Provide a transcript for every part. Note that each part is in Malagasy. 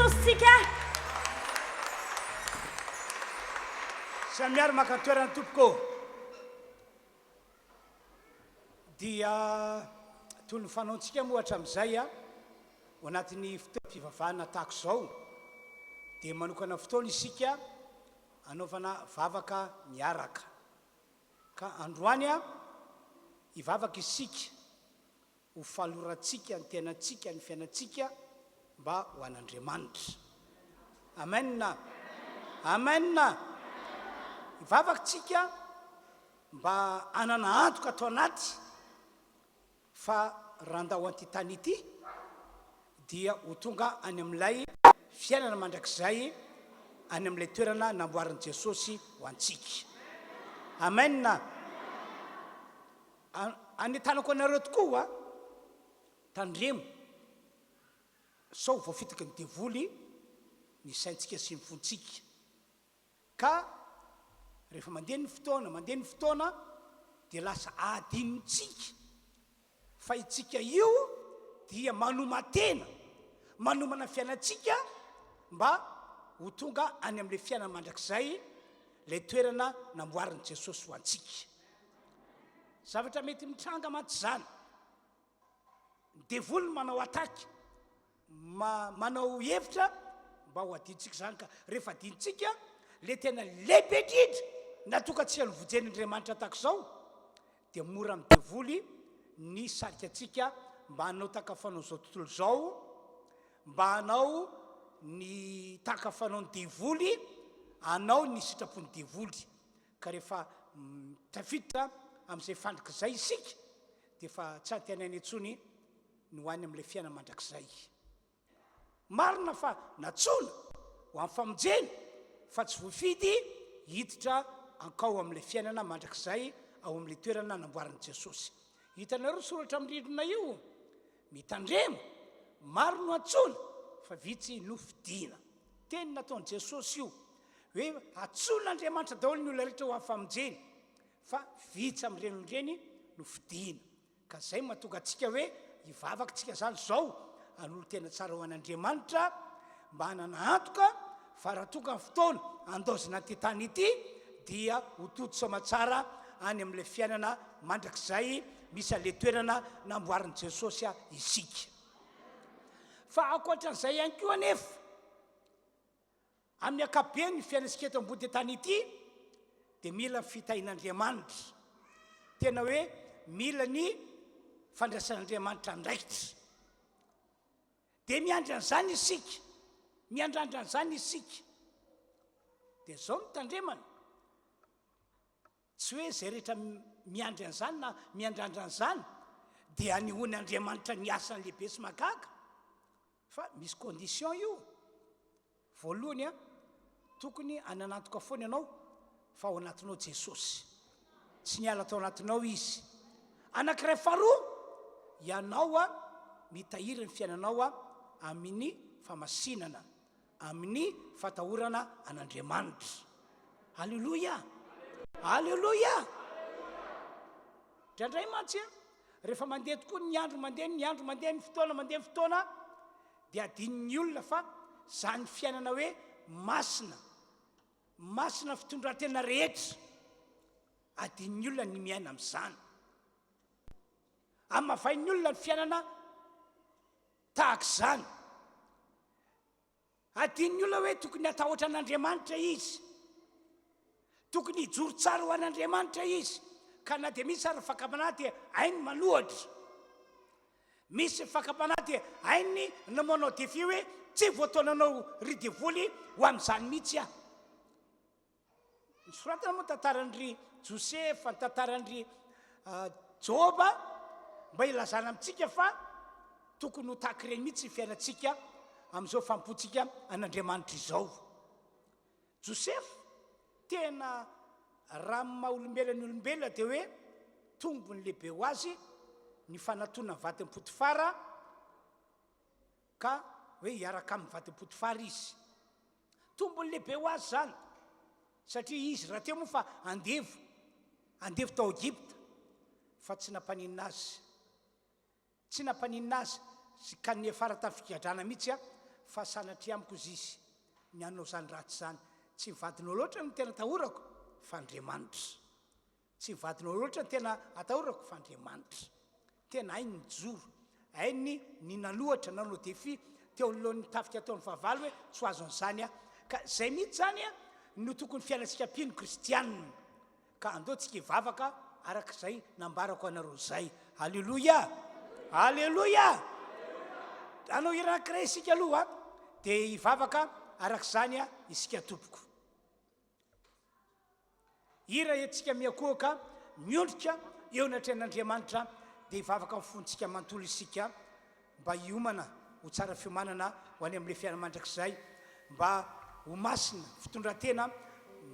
Jesosy tsika. Samy miary maka toerana tompoko ô. Dia toy ny fanaontsika moa hatramin'izay ao anatin'ny fotoam-pivavahana tahaka izao dia manokana fotoana isika hanaovana vavaka miaraka. Ka androany hivavaka isika ho falorantsika ny tenantsika, ny fiainantsika mba ho an'Andriamanitra. Amen! Amen! Hivavaka tsika mba hanana antoka ato anaty fa raha handao an'ity tany ity dia ho tonga any amin'ilay fiainana mandrakizay any amin'ilay toerana namboarin'i Jesosy ho antsika. Amen! Anentanako anareo tokoa, tandremo sao voafitaky ny devoly ny saintsika sy ny fontsika. Ka rehefa mandeha ny fotoana, mandeha ny fotoana dia lasa adinontsika fa itsika io dia manoman-tena, manomana ny fiainantsika mba ho tonga any amin'ilay fiainana mandrakizay, ilay toerana namboarin'i Jesosy ho antsika. Zavatra mety mitranga mantsy izany. Ny devoly no manao attaque, ma, manao hevitra mba ho adinontsika izany ka rehefa adinontsika le tena lehibe indrindra natokantsika novonjen'Andriamanitra tahaka izao dia mora amin'ny devoly ny sarika antsika mba hanao tahaka fanaon'izao tontolo izao, mba hanao ny tahaka fanaon'ny devoly, hanao ny sitrapon'ny devoly. Ka rehefa tafiditra amin'izay fandrika izay isika dia efa tsy antenaina intsony ny ho any amin'ilay fiainana mandrakizay. Marina fa nantsoina ho amin'ny famonjena fa tsy voafidy hiditra hankao amin'ilay fiainana mandrakizay ao amin'ilay toerana namboarin'i Jesosy. Hitanareo soratra amin'ny rindrina io? Mitandrema, maro no antsoina fa vitsy no fidina. Teny nataon'i Jesosy io hoe antsoin'Andriamanitra daholo ny olona rehetra ho amin'ny famonjena fa vitsy amin'ireny olona ireny no fidina. Ka izay no mahatonga antsika hoe hivavaka tsika izany izao hanolo-tena tsara ho an'Andriamanitra mba hanana antoka fa raha tonga ny fotoana handaozana an'ity tany ity dia ho tody soamatsara any amin'ilay fiainana mandrakizay misy an'ilay toerana namboarin'i Jesosy isika. Fa ankoatran'izay ihany koa anefa, amin'ny ankapobeny ny fiainantsika eto ambony tany ity dia mila ny fitahian'Andriamanitra. Tena hoe mila ny fandraisan'Andriamanitra andraikitra. Dia miandry an'izany isika, miandrandra an'izany isika. Dia izao no tandremana, tsy hoe izay rehetra miandry an'izany na miandrandra an'izany dia anehoan'Andriamanitra ny asany lehibe sy mahagaga, fa misy condition io. Voalohany a, tokony hananantoka foana ianao fa ao anatinao Jesosy. Tsy niala tao anatinao Izy. Anankiray faharoa, ianao a, mitahiry ny fiainanao a, amin'ny famasinana, amin'ny fatahorana an'Andriamanitra. Aleloia! Aleloia! Indraindray mantsy a, rehefa mandeha tokoa ny andro, mandeha ny andro, mandeha ny fotoana, mandeha ny fotoana, Dia adinon'ny olona fa zany fiainana hoe masina, masina fitondran-tena rehetra, adinon'ny olona ny miaina amin'izany. Amavain'ny olona ny fiainana tahaka izany. Adinon'ny olona hoe tokony hatahotra an'Andriamanitra izy. Tokony hijoro tsara ho an'Andriamanitra izy, ka na dia misy ary ny fakam-panahy dia hainy manohatra. Misy ny fakam-panahy dia hainy ny manao défi hoe tsy voataonanao ry devoly ho amin'izany mihitsy aho. Nosoratana moa ny tantaran-dry Josefa, ny tantaran-dry Joba mba hilazana amintsika fa tokony ho tahaka ireny mihitsy ny fiainantsika amin'izao fanompoantsika an'Andriamanitra izao. Josefa, tena raha amin'ny maha olombelona ny olombelona dia hoe tombony lehibe ho azy ny fanatona ny vadin'i Potifara ka hoe hiaraka amin'ny vadin'i Potifara izy. Tombony lehibe ho azy izany satria izy rahateo moa fa andevo, andevo tao Egypta fa tsy nampaninona azy. Tsy nampaninona azy sy ka niafara tamin'ny figadrana mihitsy aho. Fa sanatria amiko hozy izy, ny hanao izany ratsy izany. Tsy ny vadinao loatra no tena atahorako, fa Andriamanitra. Tsy ny vadinao loatra no tena atahorako, fa Andriamanitra. Tena hainy ny nijoro, hainy ny nanohatra, nanao défi teo anoloan'ny tafika ataon'ny fahavalo hoe tsy ho azon'izany aho. Ka izay mihitsy izany no tokony fiainantsika mpino kristianina. Ka andao tsika hivavaka araka izay nambarako anareo izay. Aleloia! Aleloia! Hanao hira anankiray isika aloha dia hivavaka araka izany isika tompoko. Hira entintsika miankohoka miondrika eo anatrehan'Andriamanitra dia hivavaka amin'ny fontsika manontolo isika. Mba hiomana ho tsara fiomanana ho any amin'ilay fiainana mandrakizay, mba ho masina, fitondran-tena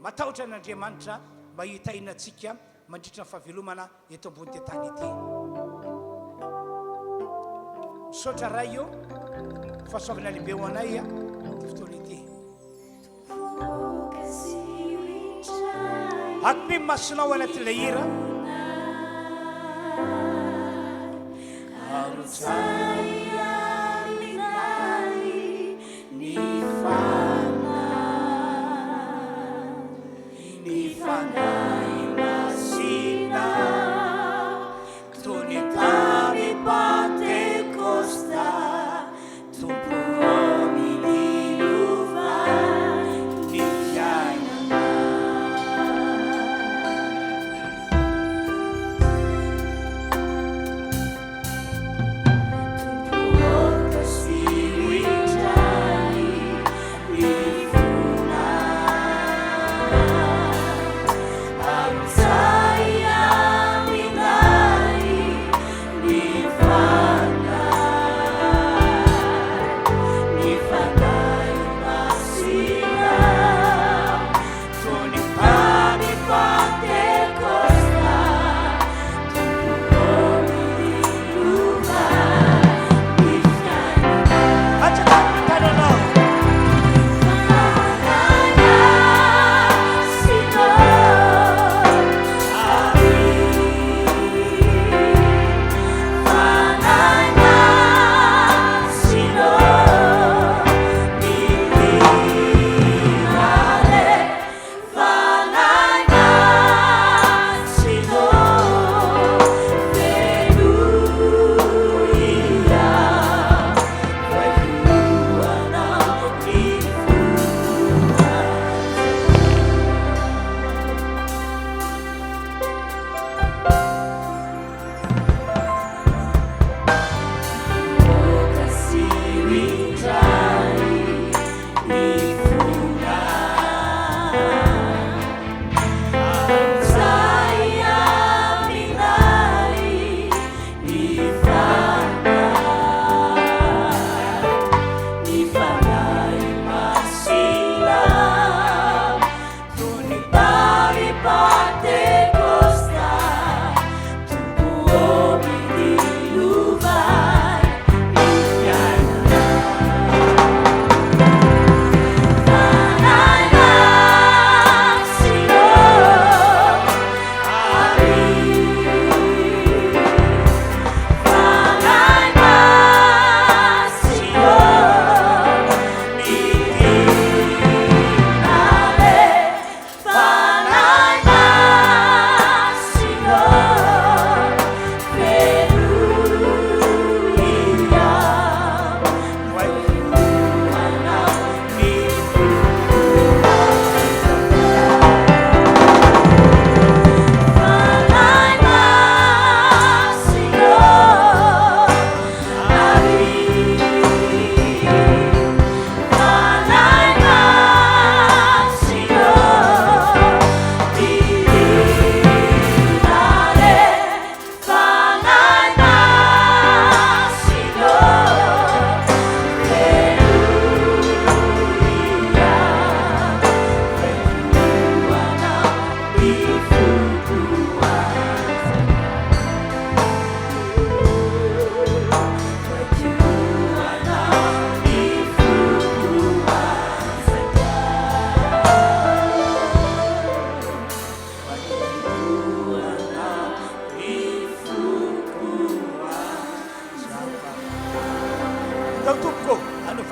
matahotra an'Andriamanitra, mba hitahiana antsika mandritra ny fahavelomana eto ambony ity tany ity. Misaotra Ray o, fahasoavana lehibe ho anay ity fotoana ity. Akipy ny masonao anatin'ilay hira. Ny fanahy, ny fanahy masina. Toy ny tany Pantekosta, Tompo ô midilova ny fiainana.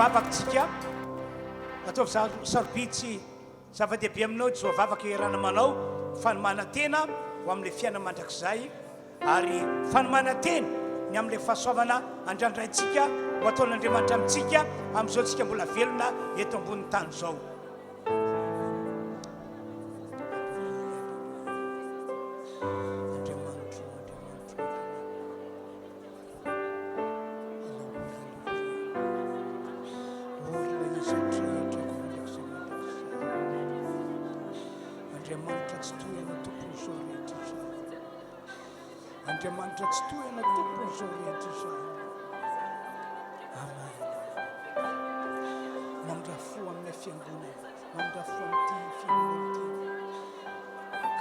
Hivavaka tsika. Ataovy sarobidy sy zava-dehibe aminao izao vavaka iarahana manao fanomanan-tena ho amin'ilay fiainana mandrakizay ary fanomanan-tena ny amin'ilay fahasoavana andrandraintsika ho ataon'Andriamanitra amintsika amin'izao tsika mbola velona eto ambonin'ny tany izao. Andriamanitro, Andriamanitro, Andriamanitra tsy tohina tompon'izao rehetra izao. Andriamanitra tsy tohina tompon'izao rehetra izao. Amen. Mamindra fo aminay fiangonana, mamindra fo amin'ity fiangonana ity.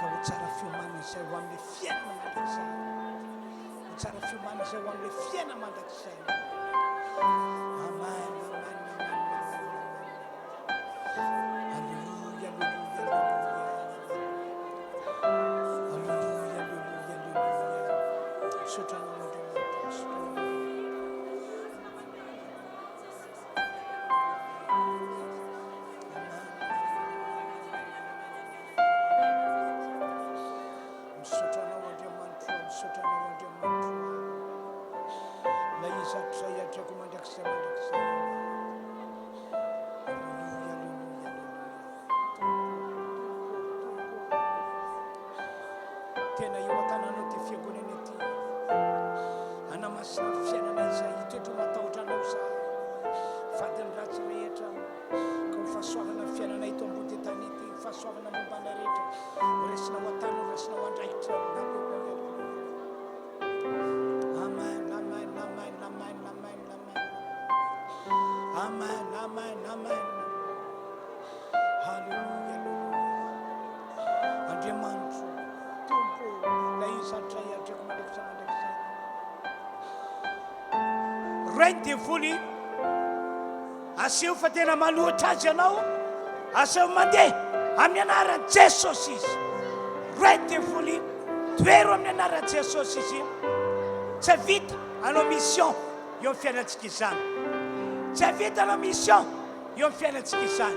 Ka ho tsara fiomanana izay ho amin'ny fiainana mandrakizay. Ho tsara fiomanana izay ho amin'ilay fiainana mandrakizay. Amen, amen, amen, amen. Alléluia, alléluia, alléluia. Alléluia, alléluia, alléluia. Misaotra anao Andriamanitra, misaotra anao. Misaotra anao Andriamanitro, misaotra anao Andriamanitro. Ilay izy hatrizay hatrako mandrakizay mandrakizay. Aleloia, aleloia, aleloia. Tompo, Tompo, Tompo. Tena eo an-tananao ity fiangonana ity. Anamasina fiainana izay hitoetra matahotra anao izahay. Fadin'ny ratsy rehetra. Ka ho fahasoavana ny fiainana eto ambody tany ity, fahasoavana momba anay rehetra. Ho raisinao an-tany, ho raisinao andraikitra. Amen, amen, amen, amen, amen, amen. Amen, amen, amen. Haleloia, haleloia. Andriamanitro, Tompo, ilay izy hatrizay hatreko mandrakizay mandrakizay. Ray ny devoly. Aseho fa tena manohitra azy ianao. Aseho mandeha amin'ny anaran'i Jesosy izy. Ray devoly, tohero amin'ny anaran'i Jesosy izy. Tsy vita hanao mission eo amin'ny fiainantsika izany. Tsy vita hanao mission eo amin'ny fiainantsika izany.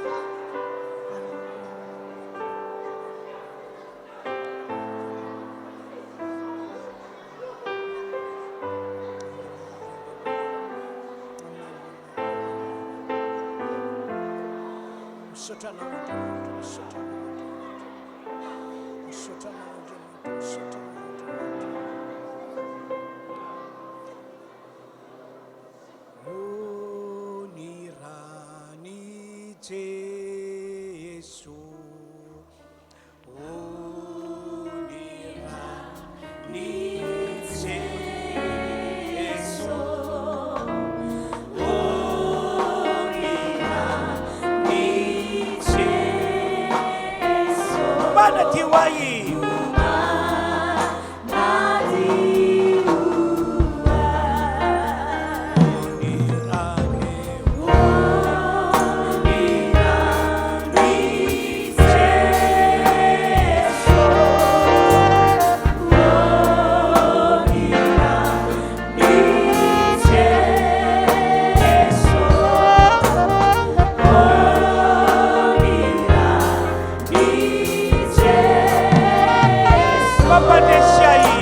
Misaotra anao Andriamanitra, misaotra anao Andriamanitra. Misaotra anao Andriamanitra, misaotra anao Andriamanitra. O ny ran'i Jesoa. Manadio ahy. Mampandresy ahy.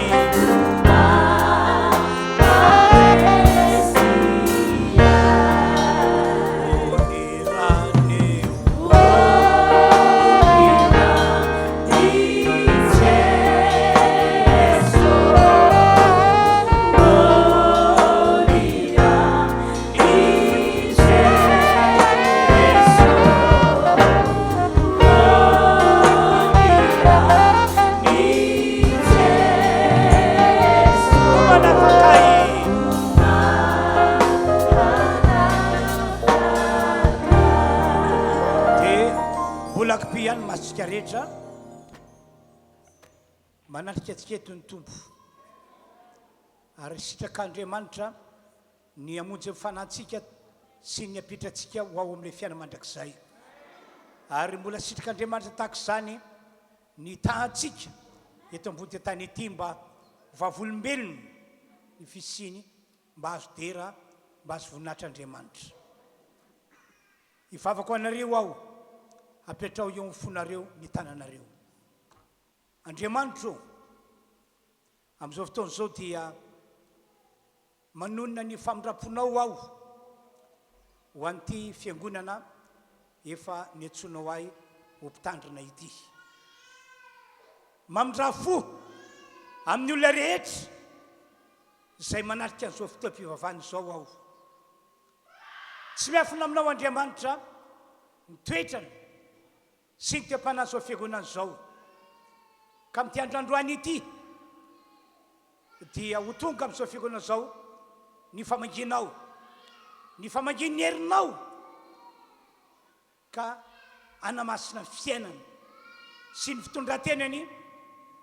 Manafaka ahy. Dia mbola kipy ihany masontsika rehetra. Manatrika antsika eto ny Tompo. Ary sitrak'Andriamanitra ny hamonjy ny fanantsika sy ny hampiditra antsika ho ao amin'ilay fiainana mandrakizay. Ary mbola sitrak'Andriamanitra tahaka izany ny tahantsika eto ambony tany ety mba ho vavolombelony ny fisiany mba hahazo dera, mba hahazo voninahitra Andriamanitra. Hivavaka ho anareo aho, apetraho eo amin'ny fonareo ny tananareo. Andriamanitro ô, amin'izao fotoana izao dia manonona ny famindram-ponao aho ho an'ity fiangonana efa niantsoanao ahy ho mpitandrina ity. Mamindrà fo amin'ny olona rehetra izay manatrika an'izao fotoam-pivavahana izao aho. Tsy miafina aminao Andriamanitra ny toetrany sy ny toe-panahin'izao fiangonana izao. Ka amin'ity andro androany ity dia ho tonga amin'izao fiangonana izao ny famangianao, ny famangian'ny herinao ka hanamasina ny fiainany sy ny fitondran-tenany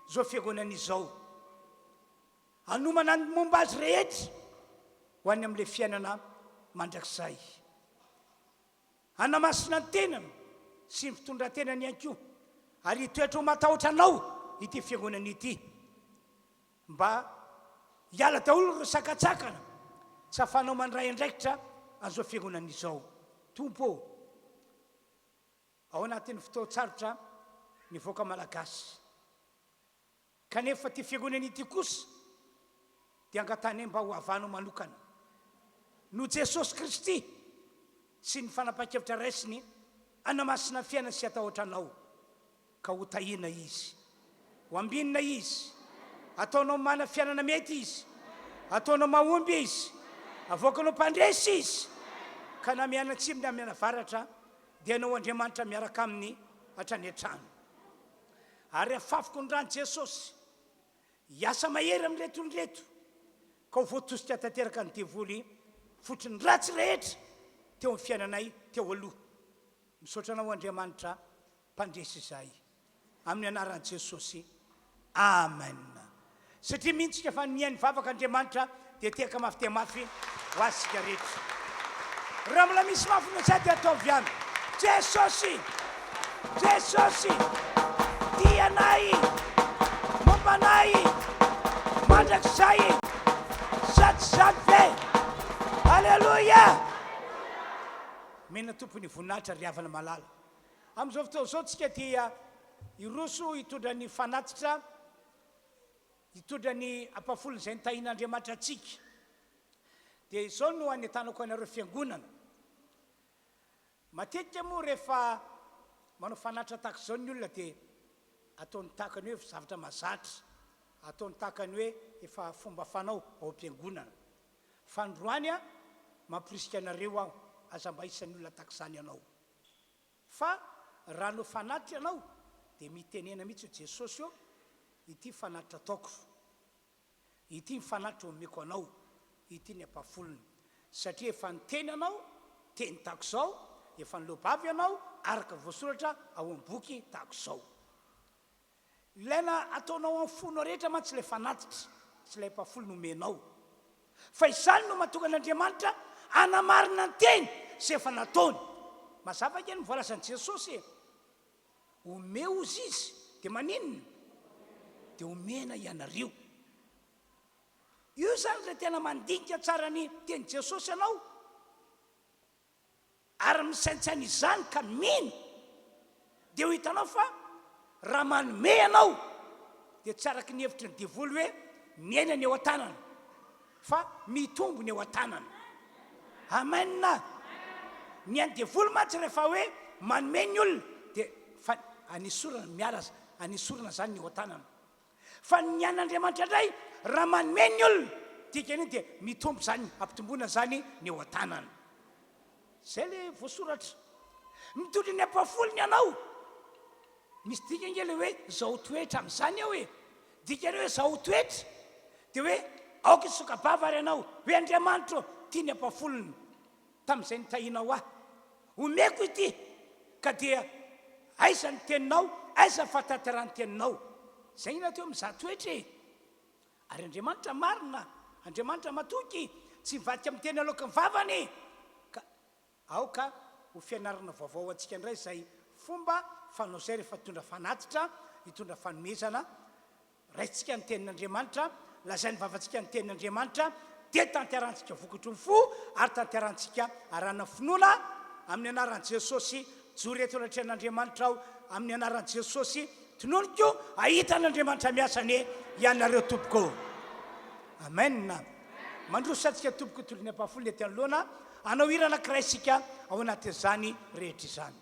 izao fiangonana izao. Hanomana ny momba azy rehetra ho any amin'ilay fiainana mandrakizay. Hanamasina ny tenany sy ny fitondran-tenany ihany koa, ary hitoetra ho matahotra Anao ity fiangonana ity, mba hiala daholo ireo sakantsakana tsy ahafahanao mandray andraikitra an'izao fiangonana izao. Tompo ô, ao anatin'ny fotoan-tsarotra ny vahoaka malagasy. Kanefa ity fiangonana ity kosa dia angatahanay mba ho havanao manokana noho Jesosy Kristy sy ny fanapahan-kevitra raisiny hanamasina ny fiainany sy hatahotra Anao, ka ho tahiana izy, ho ambinina izy, ataonao mana fiainana mety izy, ataonao mahomby izy, avoakanao mpandresy izy, ka na mianatsimo na mianavaratra dia Ianao Andriamanitra miaraka aminy hatrany hatrany. Ary afafiko ny ran'i Jesosy hiasa mahery amin'ireto olona ireto ka ho voatosika tanteraka ny devoly fotry ny ratsy rehetra teo amin'ny fiainanay teo aloha. Misaotra anao Andriamanitra mpandresy izahay. Amin'ny anaran'i Jesosy. Amen. Satria mino tsika fa mihaino vavaka Andriamanitra dia tehaka mafy dia mafy ho azy tsika rehetra. Raha mbola misy mafy noho izay dia ataovy ihany. Jesosy! Jesosy! Tia anay! Momba anay! Mandrakizay! Sa tsy izany ve? Aleloia! Omena Tompo ny voninahitra ry havana malala. Amin'izao fotoana izao tsika dia hiroso hitondra ny fanatitra, hitondra ny ampahafolony izay nitahian'Andriamanitra antsika. Dia izao no anentanako anareo fiangonana. Matetika moa rehefa manao fanatitra tahaka izao ny olona dia ataony tahaka ny hoe zavatra mahazatra, ataony tahaka ny hoe efa fomba fanao ao am-piangonana. Fa androany mamporisika anareo aho, aza mba isan'ny olona tahaka izany ianao. Fa raha hanao fanatitra ianao dia mitenena mihitsy hoe Jesosy ô, ity fanatitra ataoko, ity ny fanatitra omeko anao, ity ny ampahafolony. Satria efa niteny ianao, teny tahaka izao, efa niloa-bava ianao araka voasoratra ao amin'ny boky tahaka izao. Ilaina ataonao amin'ny fonao rehetra mantsy ilay fanatitra sy ilay ampahafolo nomenao. Fa izany no mahatonga an'Andriamanitra hanamarina ny teny izay efa nataony. Mazava ange ny voalazan'i Jesosy e! Omeo hozy izy, dia maninona? Dia omena ianareo. Io izany ilay tena mandinika tsara ny tenin'i Jesosy ianao. Ary misaintsaina izany ka mino, dia ho hitanao fa raha manome ianao dia tsy araka ny hevitry ny devoly hoe mihena ny eo an-tanana fa mitombo ny eo an-tanana. Amen! Ny an'ny devoly mantsy rehefa hoe manome ny olona dia fa anesorana miala anesorana izany ny eo an-tanana. Fa ny an'Andriamanitra indray raha manome ny olona, dikan'io dia mitombo izany, ampitomboina izany ny eo an-tanana. Izay ilay voasoratra. Mitondra ny ampahafolony ianao. Misy dikany ange ilay hoe zao toetra amin'izany eo e. Dikany hoe zao toetra dia hoe aoka hisoka-bava ary ianao hoe Andriamanitro tia ny ampahafolony. Tamin'izay nitahianao ahy. Omeko ity, ka dia aiza ny teninao, aiza ny fahatanterahan'ny teninao? Izay no atao hoe mizaha toetra e! Ary Andriamanitra marina, Andriamanitra matoky, tsy mivadika amin'ny teny aloaky ny vavany. Ka aoka ho fianarana vaovao ho antsika indray izay fomba fanao izay rehefa hitondra fanatitra, hitondra fanomezana, Raisintsika ny Tenin'Andriamanitra, lazain'ny vavantsika ny Tenin'Andriamanitra, dia tanterahantsika vokatry ny fo ary tanterahantsika arahana finoana. Amin'ny anaran'i Jesosy, joro eto anatrehan'Andriamanitra aho, amin'ny anaran'i Jesosy, tononiko hahita an'Andriamanitra miasa anie ianareo tompoko. Amen. Mandroso antsika tompoko toy ny ampahafolony ety anoloana, hanao hira anankiray isika ao anatin'izany rehetra izany.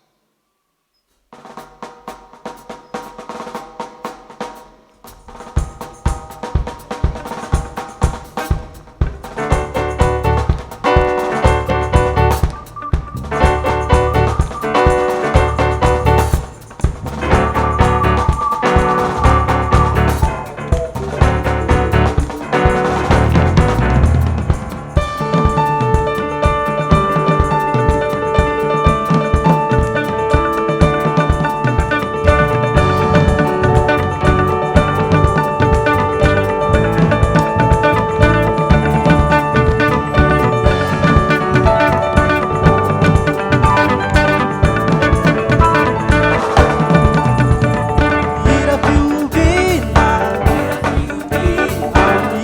Hira fihobiana,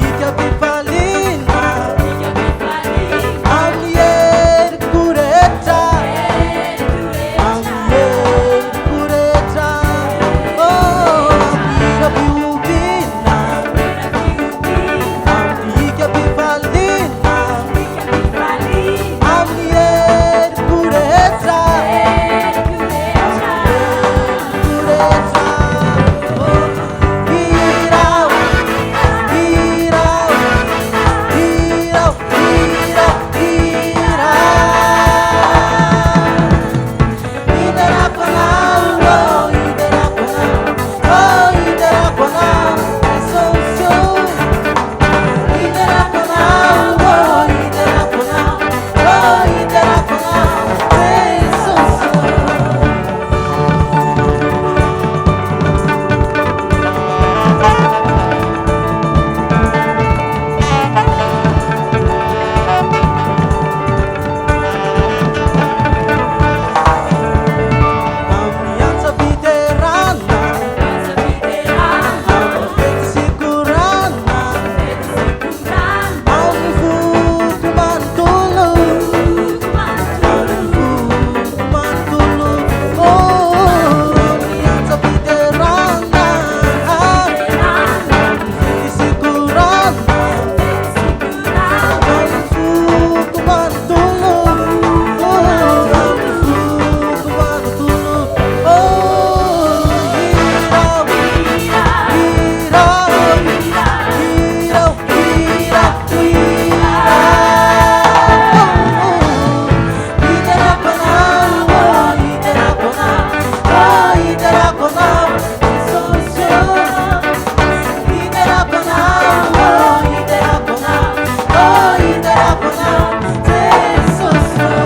Hikam-pifaliana, Amin'ny heriko rehetra, Amin'ny heriko rehetra, Oh, amin'ny hira fihobiana, Amin'ny hikam-pifaliana, Amin'ny heriko rehetra, Amin'ny heriko rehetra, Oh, hirao, hirao, hirao, hirao, hirao. Hiderako anao, oh, hiderako anao, oh, hiderako anao, Jesosy ô. Hiderako anao, oh, hiderako anao, oh, hiderako anao, Jesosy ô. Amin'ny antsa fiderana, amin'ny fety sy korana, amin'ny foko manontolo, amin'ny foko manontolo, oh, amin'ny antsa fiderana, amin'ny fety sy korana, amin'ny foko manontolo, oh, amin'ny foko manontolo, oh, hirao, hirao, hirao, hirao, hirao. Hiderako anao, oh, hiderako anao, oh, hiderako anao, Jesosy ô. Hiderako anao, oh, hiderako anao, oh, hiderako anao, Jesosy ô.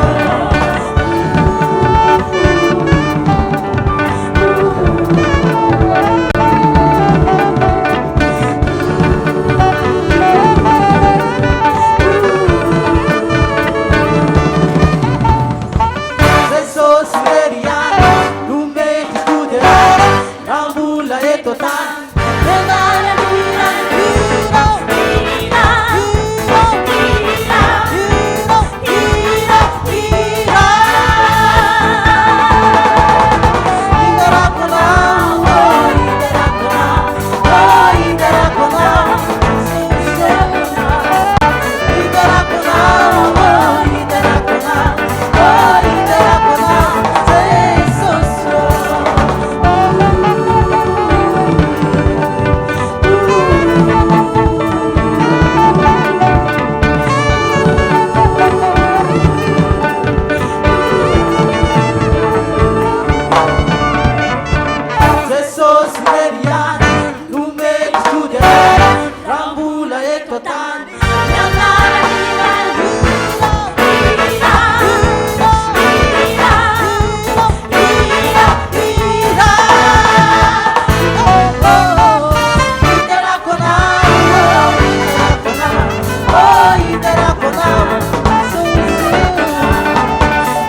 Jesosy irery ihany no mety hoderaina raha mbola eto an-tany. Hirao, hirao, hirao, hirao, hirao. Hiderako anao, oh, hiderako anao, oh, hiderako anao, Jesosy ô. Hiderako anao, oh, hiderako anao, oh, hiderako anao, Jesosy ô. Jesosy irery ihany no mety hoderaina raha mbola eto an-tany. Hiderako anao, hiderako anao, oh, hiderako anao, Jesosy ô.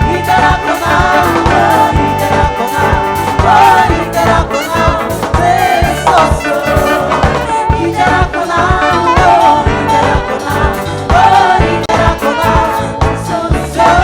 Hiderako anao, oh, hiderako anao, oh, hiderako anao, Jesosy ô. Hiderako anao, oh, hiderako anao, oh, hiderako anao, Jesosy ô.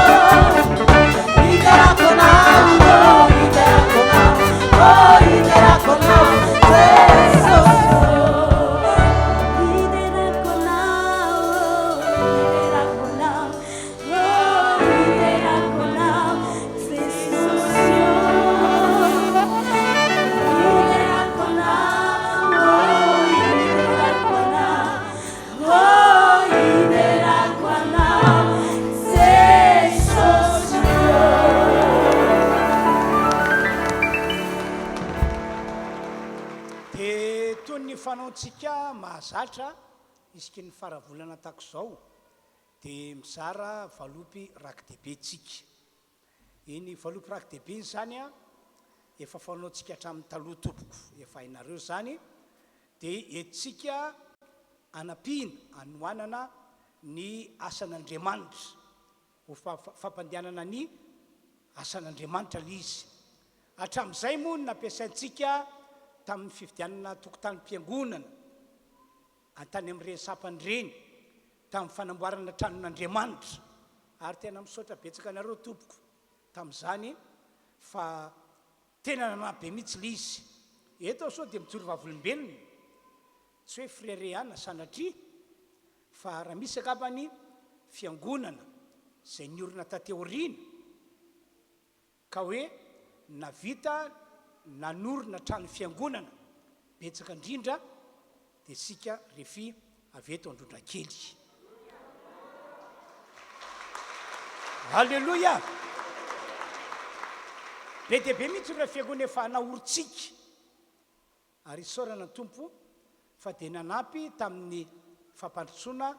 fanaontsika mahazatra isaky ny fara-volana tahaka izao dia mizara valopy raki-dehibe tsika. Iny valopy raki-dehibe iny izany an, efa fanaontsika hatramin'ny taloha tompoko, efa hainareo izany, dia entintsika anampiana, anohanana ny asan'Andriamanitra, ho fampandehanana ny asan'Andriamanitra ilay izy. Hatramin'izay moa no nampiasaintsika tamin'ny fividianana tokotanim-piangonana tany amin'ireny sampana ireny, tamin'ny fanamboarana tranon'Andriamanitra. Ary tena misaotra betsaka anareo tompoko tamin'izany fa tena nanampy be mihitsy ilay izy. Eto aho sao dia mijoro vavolombelona, tsy hoe fireharehana sanatria, Fa raha misy angamba ny fiangonana izay niorina taty aoriana ka hoe navita nanorina trano fiangonana betsaka indrindra dia isika refi avy eto Androndrakely. Alléluia! Be dia be mihitsy ireo fiangonana efa naorintsika. Ary isaorana ny Tompo fa dia nanampy tamin'ny fampandrosoana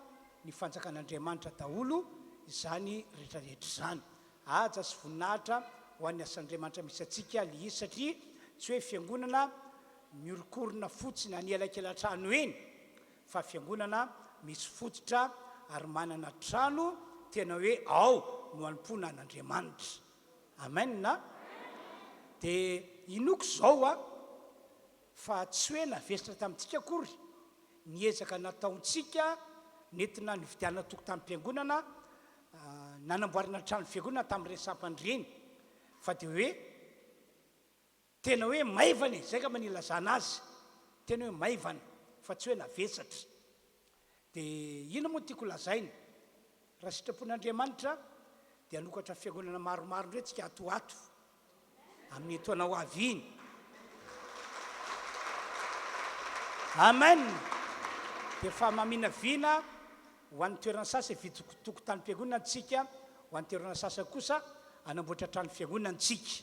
ny fanjakan'Andriamanitra daholo izany rehetra rehetra izany. Haja sy voninahitra ho an'ny asan'Andriamanitra misy antsika le izy satria tsy hoe fiangonana miorikorina fotsiny any elakelantrano eny fa fiangonana misy fototra ary manana trano tena hoe ao no anompoana an'Andriamanitra. Amen a! Dia inoako izao a, fa tsy hoe navesatra tamintsika akory ny ezaka nataontsika nentina nividianana tokotanim-piangonana, nanamboarana trano fiangonana tamin'ireny sampana ireny, fa dia hoe tena hoe maivana e, izay angamba no ilazana azy, tena hoe maivana fa tsy hoe navesatra. Dia inona moa no tiako holazaina? Raha sitrapon'Andriamanitra dia hanokatra fiangonana maromaro indray tsika ato ho ato amin'ny taona ho avy iny. Amen! Dia efa maminavina ho an'ny toerana sasany hividy tokotanim-piangonana tsika, ho an'ny toerana sasany kosa hanamboatra trano fiangonana tsika.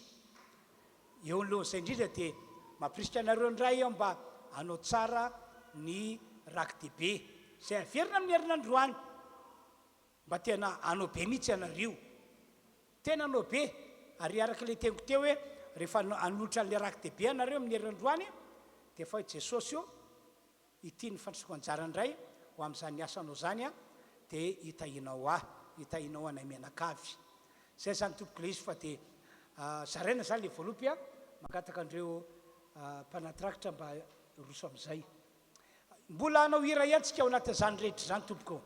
Eo anoloan'izay indrindra dia mampirisika anareo indray aho mba hanao tsara ny raki-dehibe izay haverina amin'ny herinandroany. Mba tena hanao be mihitsy ianareo. Tena hanao be. Ary araka ilay teniko teo hoe rehefa hanolotra an'ilay raki-dehibe ianareo amin'ny herinandroany dia efa hoe Jesosy ô, Ity ny fandraisako anjara indray ho amin'izany asanao izany an, dia hitahianao ahy, hitahianao anay mianakavy. Izay izany tompoko ilay izy fa dia zaraina izany ilay voalopy an, mangataka an'ireo mpanaty rakitra mba hiroso amin'izay. Mbola hanao hira ihany tsika ao anatin'izany rehetra izany tompoko ô.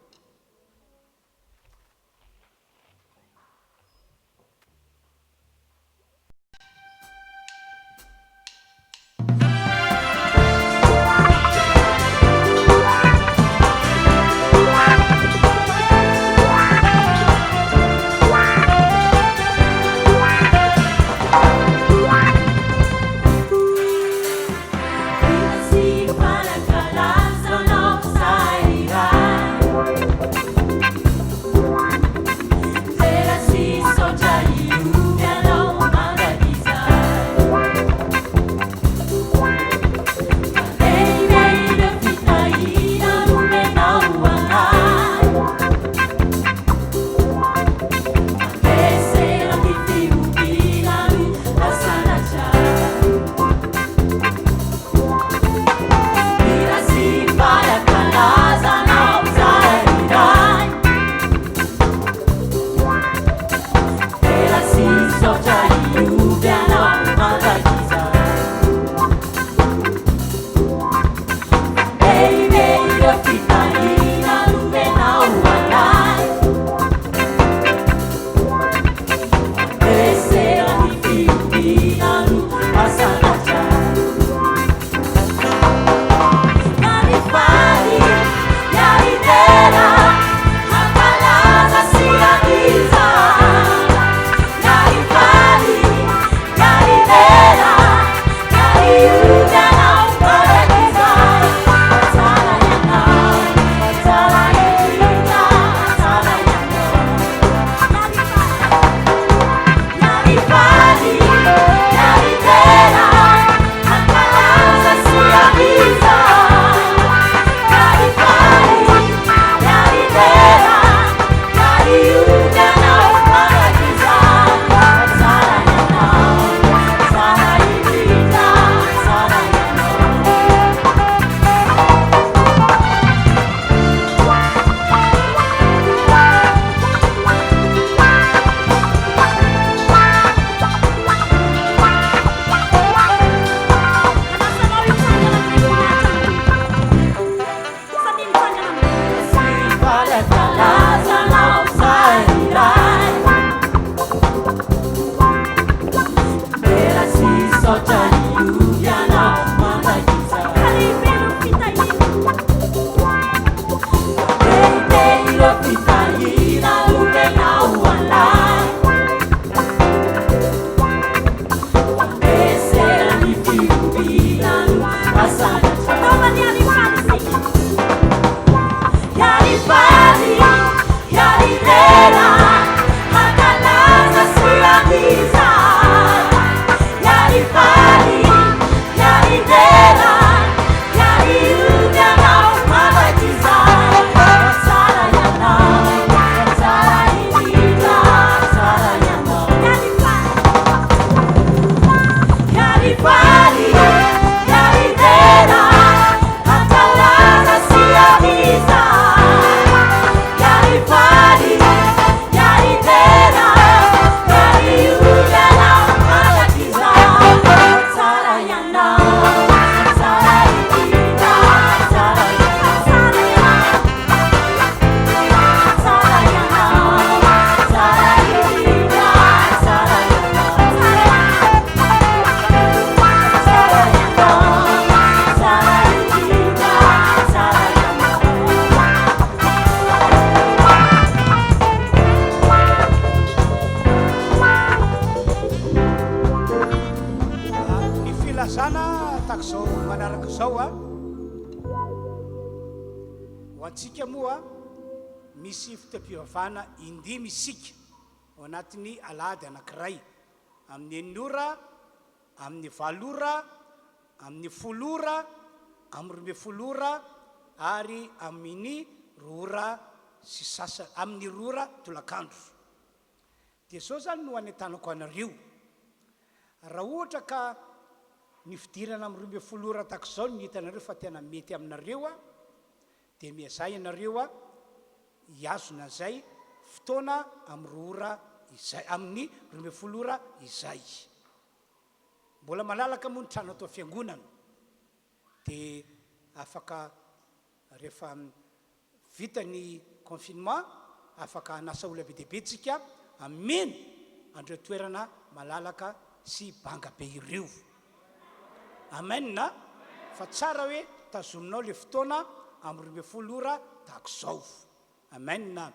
antsika moa, misy fotoam-pivavahana indimy isika ao anatin'ny alahady anankiray, amin'ny enina ora, amin'ny valo ora, amin'ny folo ora, amin'ny 12 ora ary amin'ny roa ora sy sasany, amin'ny roa ora tolakandro. Dia izao izany no anentanako anareo, raha ohatra ka ny fidirana amin'ny 12 ora tahaka izao no hitanareo fa tena mety aminareo dia miezaha ianareo hihazona an'izay fotoana amin'ny roa ora izay, amin'ny 12 ora izay. Mbola malalaka moa ny trano ato fiangonana dia afaka rehefa Vita ny confinement, afaka hanasa olona be dia be tsika hameno an'ireo toerana malalaka sy banga be ireo. Amen a! Fa tsara hoe tazominao le fotoana amin'ny 12 ora tahaka izao. Amen a!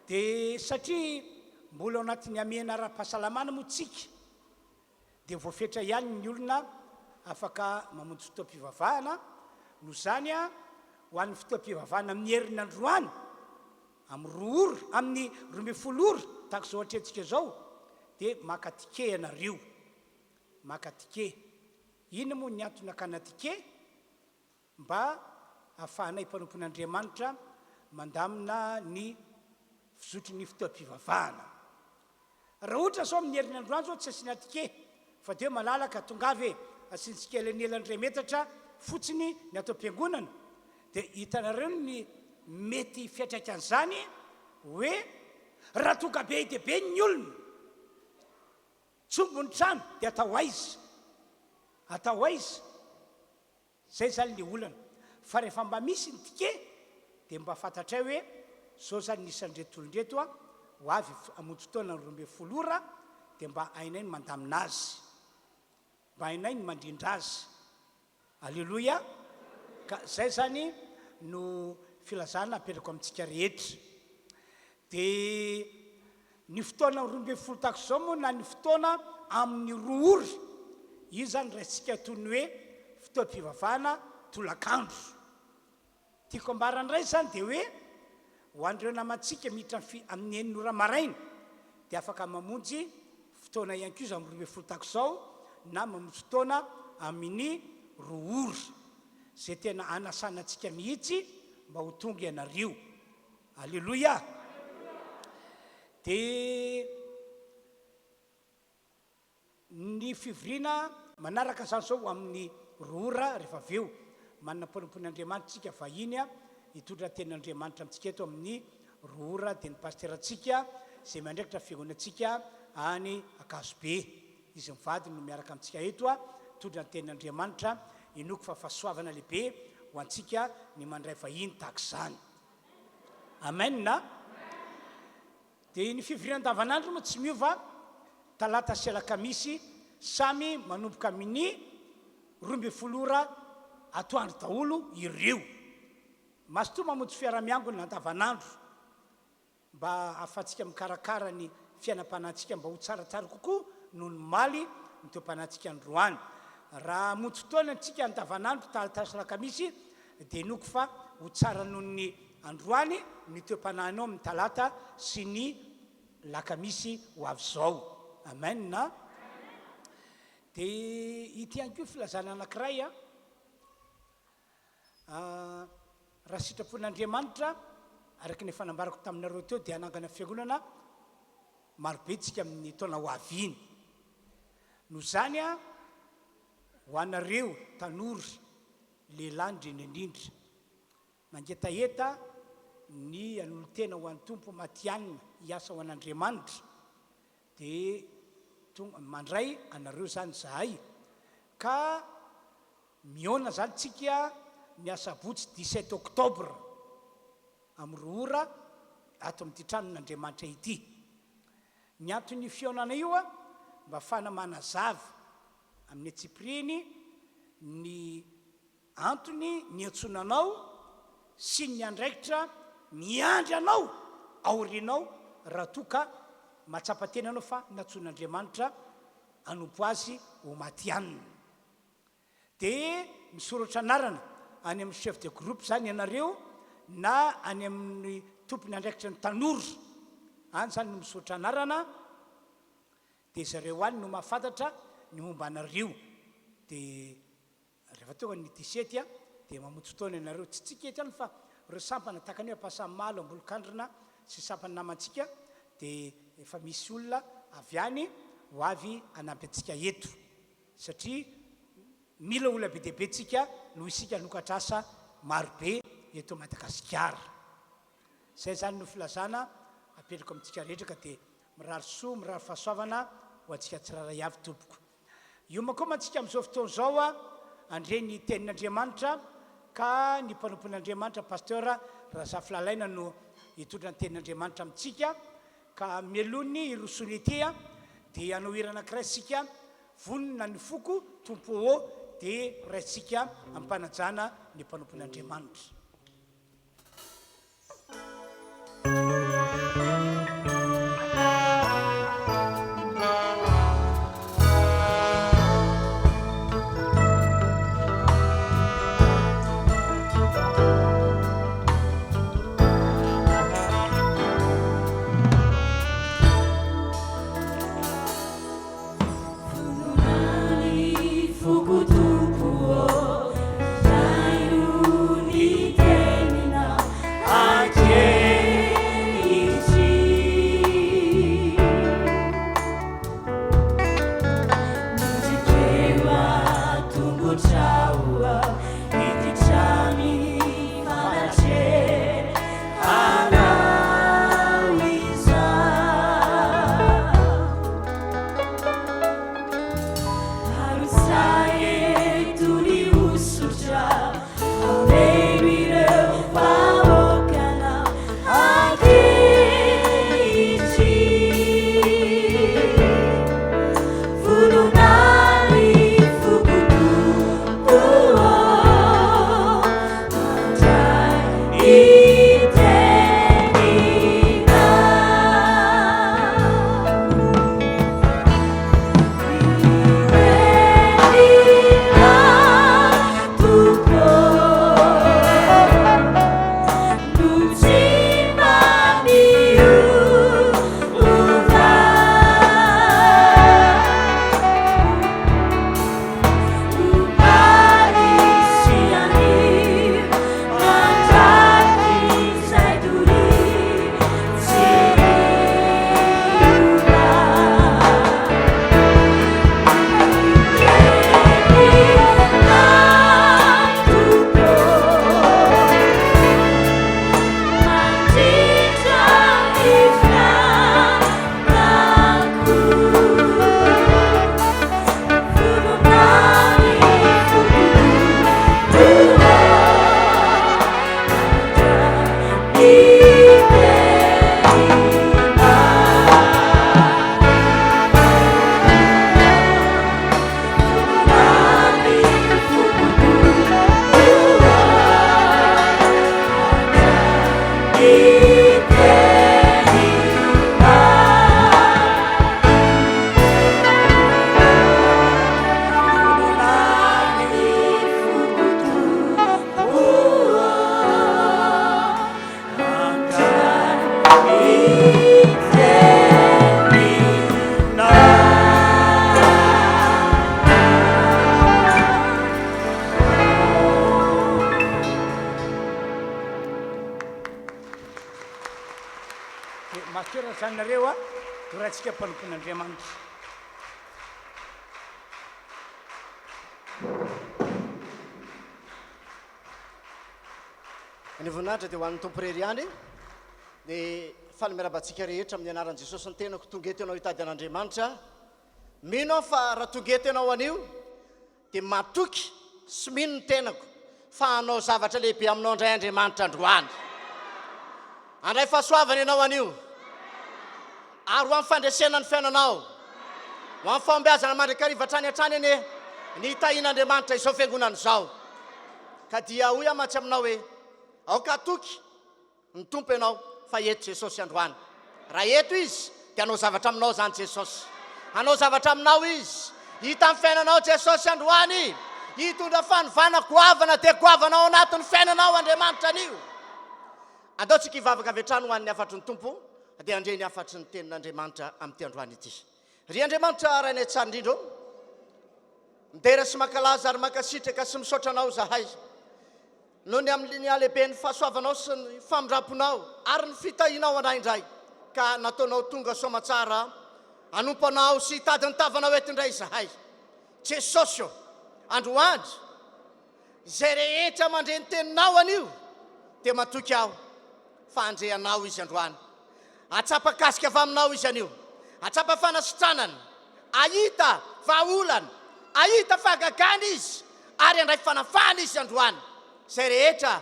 Dia satria mbola ao anatin'ny hamehana ara-pahasalamana moa tsika, dia voafetra ihany ny olona afaka mamonjy fotoam-pivavahana, noho izany ho an'ny fotoam-pivavahana amin'ny heriny androany, amin'ny roa ora, amin'ny 12 ora, tahaka izao atrehintsika izao, dia maka ticket ianareo, maka ticket. Inona moa ny antony hakana ticket? Mba hahafahanay mpanompon'Andriamanitra mandamina ny fizotry ny fotoam-pivavahana. Raha ohatra izao amin'ny heriny androany izao tsy asiana ticket fa dia hoe malalaka tongava e, asiantsika elanelany iray metatra fotsiny ny ato am-piangonana dia hitanareo ny mety fiantraikan'izany hoe raha tonga be dia be ny olona tsy omby ny trano dia atao aiza? Atao aiza? Zay zany le olana. Fa rehefa mba misy ny ticket dia mba fantatray hoe zao zany ny isan'ireto olona ireto an, ho avy hamonjy fotoana ny 12 ora dia mba hainay ny mandamina azy. Mba hainay ny mandrindra azy. Aleloia! Ka zay zany no filazana apetrako amintsika rehetra. Dia ny fotoana 12 tahaka izao moa na ny fotoana amin'ny roa ora, io izany raisintsika toy ny hoe fotoam-pivavahana tolakandro. Tiako ambara indray izany dia hoe ho an'ireo namantsika miditra amin'ny enina ora maraina dia afaka mamonjy fotoana ihany koa izy amin'ny 12 tahaka izao na mamonjy fotoana amin'ny roa ora. Izay tena anasana antsika mihitsy mba ho tonga ianareo. Aleloia! Dia ny fivoriana manaraka izany izao ho amin'ny roa ora rehefa avy eo. Manana mpanompon'Andriamanitra isika vahiny hitondra tenin'Andriamanitra amintsika eto amin'ny roa ora dia ny pasiterantsika izay miandraikitra fiangonantsika any Ankazobe. Izy mivady no miaraka amintsika eto hitondra ny tenin'Andriamanitra. Inoako fa fahasoavana lehibe ho antsika ny mandray vahiny tahaka izany. Amen a! Dia ny fivoriana andavanandro moa tsy miova, talata sy alakamisy, samy manomboka amin'ny 12 ora atoandro daholo ireo. Mazotoa mamonjy fiaraha-miangona andavanandro. Mba hahafahantsika mikarakara ny fiainam-panahintsika mba ho tsaratsara kokoa noho ny omaly ny toe-panahintsika androany. Raha hamonjy fotoana antsika andavanandro talata sy alakamisy dia inoako fa ho tsara noho ny androany ny toe-panahinao amin'ny talata sy ny lakamisy ho avy izao. Amen a! Dia ity ihany koa filazana anankiray a. Raha sitrapon'Andriamanitra, araka ny efa nambarako taminareo teo, dia hanangana fiangonana marobe tsika amin'ny taona ho avy iny. Noho izany, ho anareo tanora, lehilahy indrindra indrindra, mangetaheta ny hanolo-tena ho an'ny Tompo, matihanina hiasa ho an'Andriamanitra, dia tonga mandray anareo izany izahay. Ka Mihaona zany tsika ny asabotsy 17 octobre amin'ny roa ora ato amin'ity tranon'Andriamanitra ity. Ny anton'io fihaonana io mba afahana manazava amin'ny antsipiriany ny antony niantsoana anao sy ny andraikitra miandry anao aorianao raha toa ka mahatsapa tena ianao fa nantsoin'Andriamanitra hanompo Azy ho matihanina. Dia misoratra anarana any amin'ny chef de groupe izany ianareo na any amin'ny tompon'andraikitry ny tanora any izany no misoratra anarana dia zareo any no mahafantatra ny momba anareo dia Rehefa tonga ny 17 dia mamonjy fotoana ianareo. Tsy tsika eto ihany fa ireo sampana tahaka ny hoe Ampasamalo, Ambolokandrina sy sampana namantsika dia efa misy olona avy any ho avy hanampy antsika eto satria mila olona be dia be tsika noho isika hanokatra asa marobe eto Madagasikara. Izay izany no filazana apetrako amintsika rehetra ka dia mirary soa, mirary fahasoavana ho antsika tsirairay avy tompoko. Hiomankoma antsika amin'izao fotoana izao handre ny tenin'Andriamanitra ka ny mpanompon'Andriamanitra Pasteur Razafilalaina no hitondra ny tenin'Andriamanitra amintsika ka mialoha ny hirosoana ety dia hanao hira anankiray isika Vonona ny foko Tompo ô dia horaisintsika amim-panajana ny mpanompon'Andriamanitra. Dia mahateraka izany nareo a, dorantsika mpanompon'Andriamanitra. Ny voninahitra dia ho an'ny Tompo irery ihany. Dia faly miarahaba antsika rehetra amin'ny anaran'i Jesosy ny tenako. Tonga eto ianao hitady an'Andriamanitra. Mino aho fa raha tonga eto ianao anio dia matoky sy mino ny tenako fa hanao zavatra lehibe aminao indray Andriamanitra androany. Handray fahasoavana ianao anio. Ary ho amin'ny fandresena ny fiainanao. Ho amin'ny fahombiazana mandrakariva hatrany hatrany anie ny hitahian'Andriamanitra izao fiangonana izao. Ka dia hoy aho mantsy aminao hoe, aoka hatoky ny Tompo ianao fa eto Jesosy androany. Raha eto Izy dia hanao zavatra aminao izany Jesosy. Hanao zavatra aminao Izy. Hita amin'ny fiainanao Jesosy androany. Hitondra fanovana goavana dia goavana ao anatin'ny fiainanao Andriamanitra anio. Andao tsika hivavaka avy hatrany ho an'ny hafatry ny Tompo, dia handre ny hafatry ny Tenin'Andriamanitra amin'ity androany ity. Ry Andriamanitra Rainay tsara indrindra ô, midera sy mankalaza ary mankasitraka sy misaotra Anao izahay noho ny amin'ny halehiben'ny fahasoavanao sy ny famindram-ponao ary ny fitahianao anay indray ka nataonao tonga soamantsara hanompo Anao sy hitady ny tavanao eto indray izahay. Jesosy ô, androany, Izay rehetra mandre ny teninao anio dia matoky aho fa handre anao izy androany. Hahatsapa kasika avy aminao izy anio. Hahatsapa fanasitranana, hahita vahaolana, hahita fahagagana izy ary handray fanafahana izy androany. Izay rehetra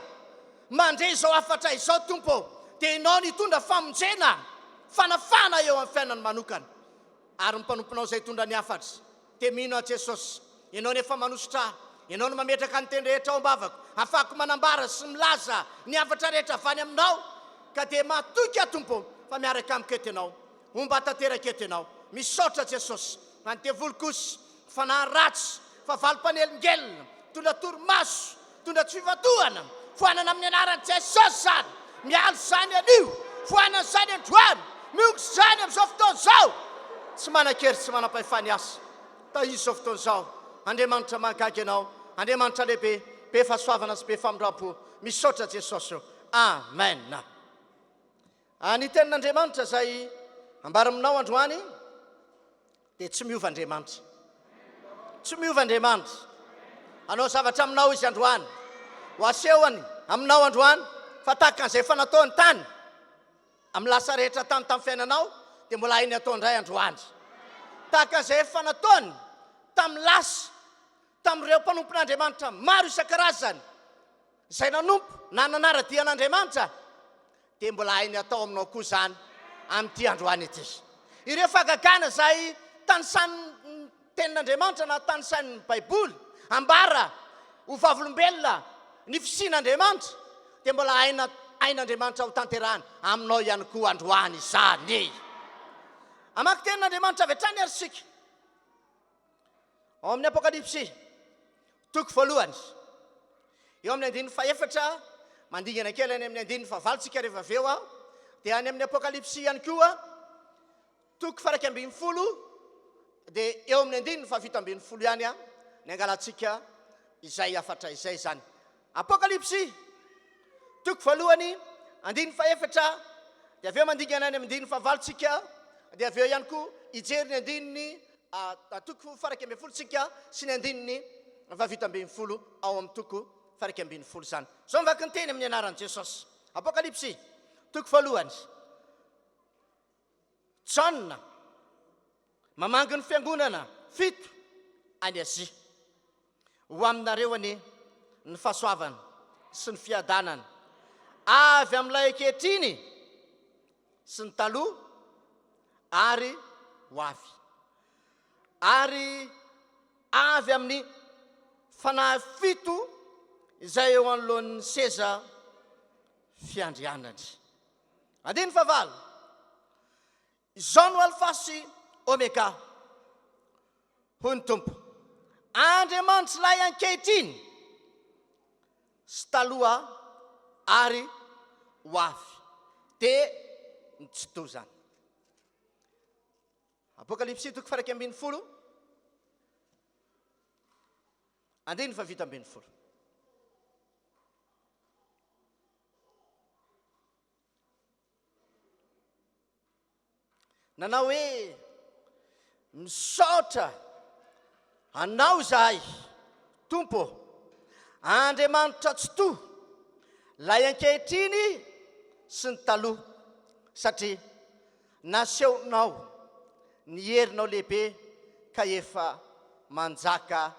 mandre izao hafatra izao Tompo ô, dia Ianao no hitondra famonjena, fanafahana eo amin'ny fiainany manokana. Ary ny mpanomponao izay hitondra ny hafatra dia mino ahy Jesosy, Ianao no efa manosotra ahy, Ianao no mametraka ny teny rehetra ao am-bavako, ahafahako manambara sy milaza ny hafatra rehetra avy any Aminao, ka dia matoky aho Tompo fa miaraka amiko eto Ianao, homba tanteraka eto Ianao. Misaotra Jesosy. Fa ny devoly kosa, fanahy ratsy, fahavalo mpanelingelina, mitondra torimaso, Mitondra tsy fifantohana, foanana amin'ny anaran'i Jesosy izany, miala izany anio, foanana izany androany, miongotra izany amin'izao fotoana izao. Tsy manan-kery tsy manam-pahefana hiasa. Tahizo izao fotoana izao. Andriamanitra mahagaga Ianao, Andriamanitra lehibe, be fahasoavana sy be famindram-po. Misaotra Jesosy o. Amen. Ny tenin'Andriamanitra izay ambara aminao androany dia tsy miova Andriamanitra. Tsy miova Andriamanitra. Hanao zavatra aminao Izy androany. Ho asehony aminao androany fa tahaka an'izay efa nataony tany amin'ny lasa rehetra tany tamin'ny fiainanao dia mbola hainy atao indray androany. Tahaka an'izay efa nataony tamin'ny lasa tamin'ireo mpanompon'Andriamanitra maro isan-karazany izay nanompo na nanara-dia an'Andriamanitra dia mbola hainy atao aminao koa izany amin'ity androany ity. Ireo fahagagana izay tanisain'ny Tenin'Andriamanitra na tanisain'ny Baiboly, ambara ho vavolombelona ny fisian'Andriamanitra, dia mbola haina hain'Andriamanitra ho tanterahana aminao ihany koa androany izany. Hamaky Tenin'Andriamanitra avy hatrany ary isika. Ao amin'ny Apokalypsy, toko voalohany, eo amin'ny andininy fahefatra, mandingana kely any amin'ny andininy fahavalo tsika rehefa avy eo, dia any amin'ny Apokalypsy ihany koa, toko faraika ambin'ny folo, dia eo amin'ny andininy fahafito ambin'ny folo ihany ny angalantsika izay hafatra izay izany. Apokalypsy, toko voalohany, andininy fahefatra, dia avy eo mandingana any amin'ny andininy fahavalo tsika, dia avy eo ihany koa hijery ny andininy toko faraika ambin'ny folo tsika sy ny andininy fahafito ambin'ny folo ao amin'ny toko faraika ambin'ny folo izany. Izao mivaky ny teny amin'ny anaran'i Jesosy. Apokalypsy, toko voalohany. Jaona mamangy ny fiangonana fito any Azia. Ho aminareo anie ny fahasoavana sy ny fiadanana avy amin'ilay ankehitriny sy ny taloha ary ho avy, ary avy amin'ny fanahy fito izay eo anoloan'ny seza fiandrianany. Andininy fahavalo, Izao no Alfa sy Omega, hoy ny Tompo, Andriamanitr'ilay ankehitriny sy taloha ary ho avy. Dia ny Tsitoha izany. Apokalypsy toko faha 11, andininy faha 17. Nanao hoe, Misaotra Anao izahay, Tompo ô, Andriamanitra Tsitoha, Ilay ankehitriny sy ny taloha, satria nasehonao ny herinao lehibe ka efa manjaka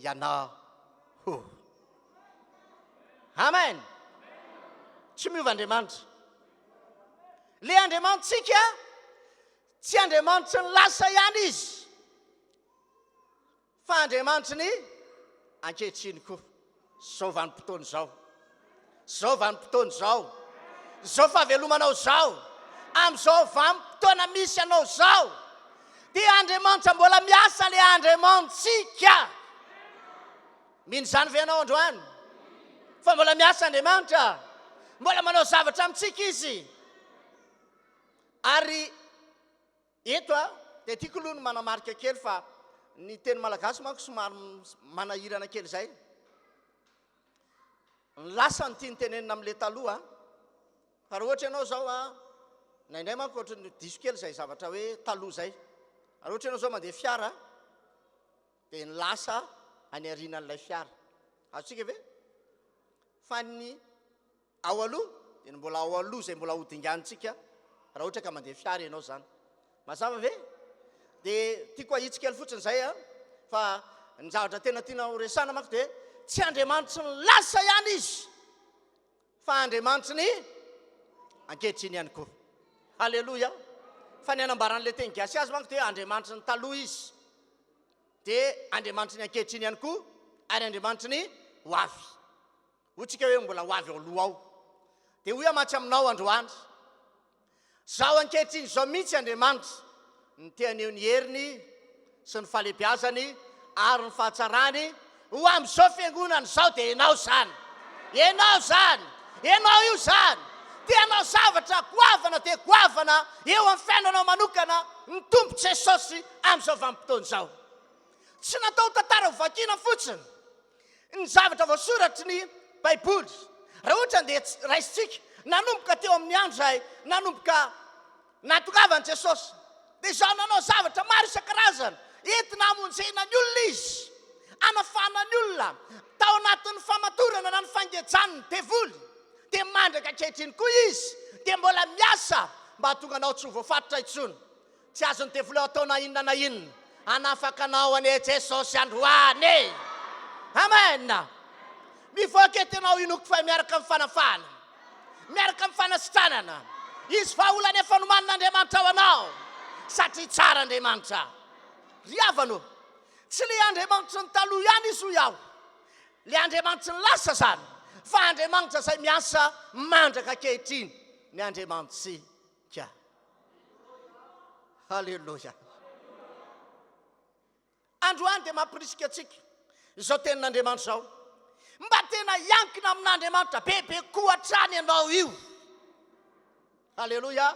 Ianao. Amen! Tsy miova Andriamanitra. Le Andriamanitsika tsy Andriamanitry ny lasa ihany izy fa Andriamanitry ny ankehitriny koa. Zao vanim-potoana izao. Zao vanim-potoana izao. Zao fahavelomanao izao. Amin'izao vanim-potoana misy anao izao. Dia Andriamanitra mbola miasa le Andriamanitsika. Mino izany ve ianao androany? Fa mbola miasa Andriamanitra. Mbola manao zavatra amintsika Izy. Ary eto a, dia tiako aloha ny manamarika kely fa ny teny malagasy manko somary manahirana kely izay. Ny lasa no tiany tenenina amin'ilay taloha. Fa raha ohatra ianao izao a, indraindray manko ohatran'ny diso kely izay zavatra hoe taloha izay. Raha ohatra ianao izao mandeha fiara, dia ny lasa any aorianan'ilay fiara. Azontsika ve? Fa ny ao aloha dia ny mbola ao aloha izay mbola hodinganintsika raha ohatra ka mandeha fiara ianao izany. Mazava ve? Dia tiako ahitsy kely fotsiny izay a, fa ny zavatra tena tiana ho resahana manko dia tsy Andriamanitry ny lasa ihany izy fa Andriamanitry ny ankehitriny ihany koa. Haleloia! Fa ny anambaran'ilay teny gasy azy manko dia Andriamanitry ny taloha izy, dia Andriamanitry ny ankehitriny ihany koa ary Andriamanitry ny ho avy. Hoy tsika hoe mbola ho avy ao aloha ao. Dia hoy aho mantsy aminao androany, Zaho ankehitriny izao mihitsy Andriamanitra no te haneho ny heriny sy ny fahalehibiazany ary ny fahatsarany ho amin'izao fiangonana izao dia ianao izany. Ianao izany. Ianao io izany. Te hanao zavatra goavana dia goavana eo amin'ny fiainanao manokana ny Tompo Jesosy amin'izao vanim-potoana izao. Tsy natao ho tantara hovakiana fotsiny. Ny zavatra voasoratry ny Baiboly, raha ohatra andeha raisintsika, nanomboka teo amin'ny andro izay nanomboka nahatongavan'i Jesosy, dia izao nanao zavatra maro isan-karazany entina hamonjena ny olona Izy, hanafahana ny olona tao anatin'ny famatorana na ny fangejan'ny devoly. Dia mandraka ankehitriny koa Izy dia mbola miasa mba hahatonga anao tsy ho voafatotra intsony. Tsy azon'ny devoly atao na inona na inona hanafaka anao anie Jesosy androany e! Amen! Mivoaka eto ianao inoako fa miaraka amin'ny fanafahana, miaraka amin'ny fanasitranana. Hisy vahaolana efa nomanin'Andriamanitra ho anao satria tsara Andriamanitra. Ry havana ô, tsy ilay Andriamanitry ny taloha ihany izy hoy aho, ilay Andriamanitry ny lasa izany, fa Andriamanitra izay miasa mandraka ankehitriny ny Andriamanitsika. Ka. Haleloia. Androany dia mampirisika antsika izao tenin'Andriamanitra izao. Mba tena hiankina amin'Andriamanitra bebe koa hatrany ianao io. Haleloia.